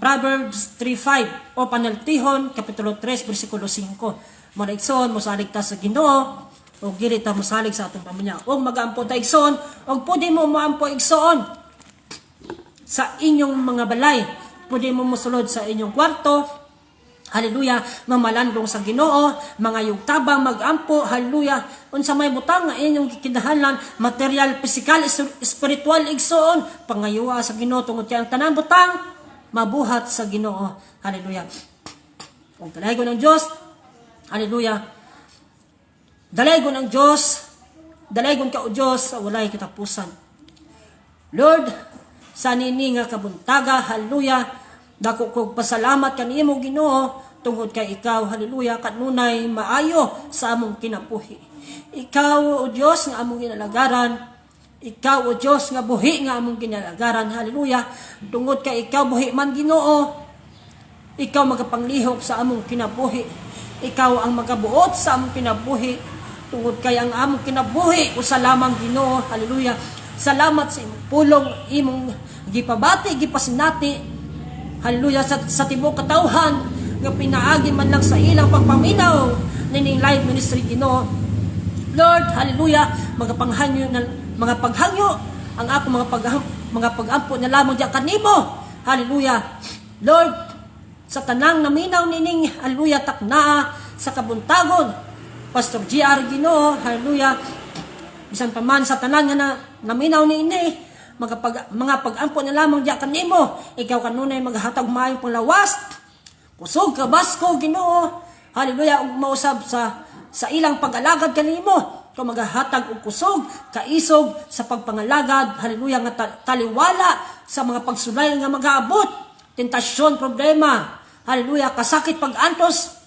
Proverbs 3:5 o Panultihon Kapitulo 3 versikulo 5. Mao na, igsoon, mosalig ta sa Ginoo o dili ta mosalig sa atong pamilya. Og magampo ta, igsoon, og pwede mo moampo, igsoon, sa inyong mga balay. Pwede mo mosulod sa inyong kwarto. Hallelujah, mamalandong sa Ginoo, mga yugtabang magampo, hallelujah. Unsa may butang nga inyong gikinahanglan, material, physical, spiritual, igsoon, pangayua sa Ginoo tungod kay ang tanang butang mabuhat sa Ginoo. Hallelujah. Ug dalaygon ang Dios. Hallelujah. Dalaygon ang Dios. Dalaygon ka, o Dios, sa walay katapusan. Lord, sa nini nga kabuntaga, hallelujah, dako kog pasalamat kanimo, Ginoo, tungod kay ikaw, hallelujah, kanunay maayo sa among kinabuhi. Ikaw, o Dios, nga among ginalagaran, ikaw, o Dios, nga buhi nga among ginalagaran, hallelujah, tungod kay ikaw buhi man, Ginoo, ikaw magapanglihok sa among kinabuhi. Ikaw ang magabuot sa among kinabuhi. Tungod kay ang among kinabuhi usa lamang, Ginoo, hallelujah. Salamat sa imong pulong, imong gipabati, gipasinati, hallelujah, sa tibuok katawhan nga pinaagi man lang sa ilang pagpaminaw nining live ministry, Ginoo. Lord, hallelujah, magapanghanyo na mga paghangyo ang ako mga pagampo na lamang diya kanimo. Hallelujah. Lord, sa tanang naminaw nining, hallelujah, taknaa sa kabuntagon, Pastor GR, Ginoo, hallelujah, bisan pa man sa tanan nga naminaw niini, mga pag-ampo na lamang diya kanimo. Ikaw kanunay maghatag maayong panglawas, kusog, kabasko, Ginoo. Hallelujah, ug mausab sa ilang pag-alagad kanimo. Ikaw magahatag og kusog, kaisog sa pagpangalagad, hallelujah, nga taliwala sa mga pagsulay nga magaabot, tentasyon, problema, hallelujah, kasakit, pag-antos.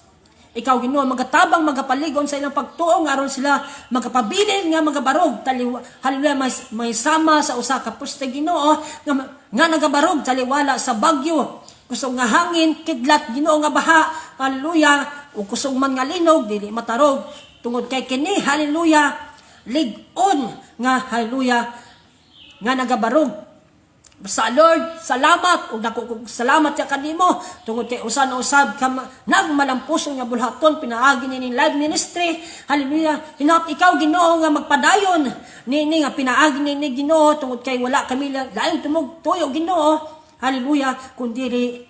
Ikaw, Ginoo, magatabang, magapaligon sa ilang pagtuo nga aron sila magapabilin nga magabarog taliwa, hallelujah, may sama sa usa ka poste, Ginoo, nga nagabarog taliwala sa bagyo, kusog nga hangin, kidlat, Ginoo, nga baha, hallelujah, ug kusog man nga linog, dili matarog tungod kay kini, hallelujah, lig-on nga, hallelujah, nga nagabarog. Sa Lord, salamat ug dako kog salamat ya kanimo tungod kay usa na usab ka nagmalampuson nga bulhaton pinaagi ni live ministry. Hallelujah. Hinaot ikaw, Ginoo, nga magpadayon ni nga pinaagi ni, Ginoo, tungod kay wala kami laing tumog tuyo, Ginoo. Hallelujah, kundi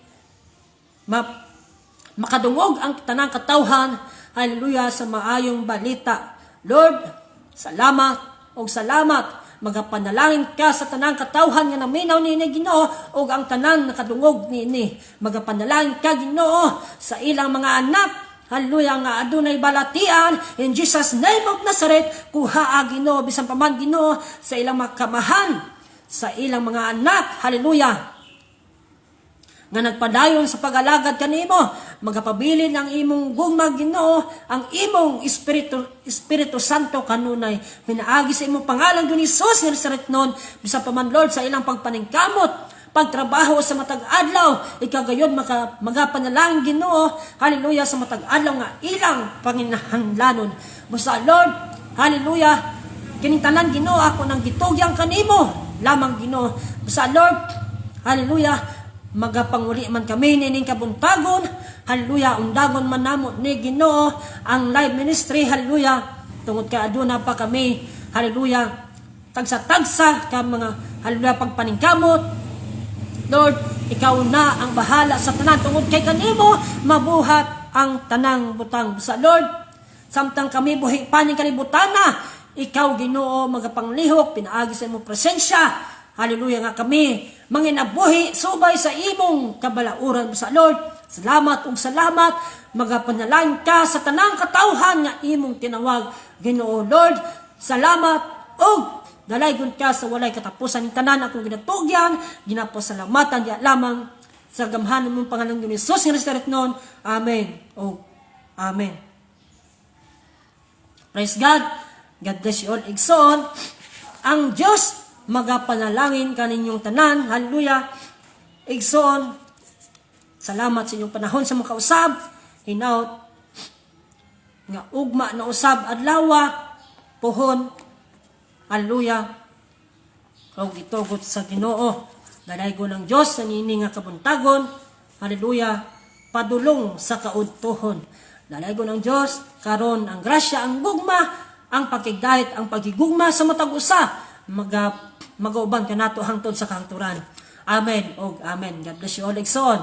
makadungog ang tanang katawhan, hallelujah, sa maayong balita. Lord, salamat og salamat. Magapanalangin ka sa tanang katawhan nga naminaw niini, Ginoo, ug ang tanan nakadungog niini. Magapanalangin ka, Ginoo, sa ilang mga anak. Hallelujah, nga adunay balatian in Jesus name of Nazareth. Kuha, Ginoo, bisan pa man, Ginoo, sa ilang mga kamahan, sa ilang mga anak. Hallelujah. Nga nagpadayon sa pag-alagad kanimo. Magapabilin ang imong gugma, Ginoo, ang imong Espiritu Santo kanunay pinaagi sa imong pangalan, Ginoo Hesus nga Nazaretnon. Bisan pa man, Lord, sa ilang pagpaningkamot, pagtrabaho sa matag adlaw, ikaw gayon magapanalangin, Ginoo, hallelujah, sa matag adlaw nga ilang panginahanglanon. Basta, Lord, hallelujah, kining tanan, Ginoo, ako nang gitugyan kanimo lamang, Ginoo. Basta, Lord, hallelujah, magapanguli man kami nining kabuntagon, hallelujah, undagon man namo ni, Ginoo, ang live ministry, hallelujah, tungod kay aduna pa kami, hallelujah, tagsa-tagsa ka mga, hallelujah, pagpaningkamot. Lord, ikaw na ang bahala sa tanan tungod kay kanimo mabuhat ang tanang butang. Sa Lord, samtang kami buhi pa ning kalibutana, ikaw, Ginoo, magapanglihok pinaagi sa imong presensya. Hallelujah, nga kami manginabuhi subay sa imong kabalauran. Sa Lord, salamat ug salamat. Magapanalangin ka sa tanang katawhan nga imong tinawag, Ginoo. Lord, salamat ug dalaygon ka sa walay katapusan. Ning tanan akong ginatugyan, ginapasalamatan diya lamang sa gamhanan mong pangalan, ni Jesus nga Nazaretnon. Amen. Oh, amen. Praise God. God bless you all, igsoon. Ang Diyos magapanalangin kaninyong tanan. Hallelujah. Igsoon, salamat sa inyong panahon sa makausab. Hinaut nga ugma na usab adlawa pohon. Hallelujah. Og gitugot sa Ginoo, dalaygon ng Dios sa niini nga kabuntagon. Hallelujah. Padulong sa kaudtuhon. Dalaygon ng Dios karon ang grasya, ang gugma, ang pakigdahit, ang pagigugma sa matag usa maga magauban kanato hangtod sa kahangturan. Amen og amen. God bless you all, igsoon.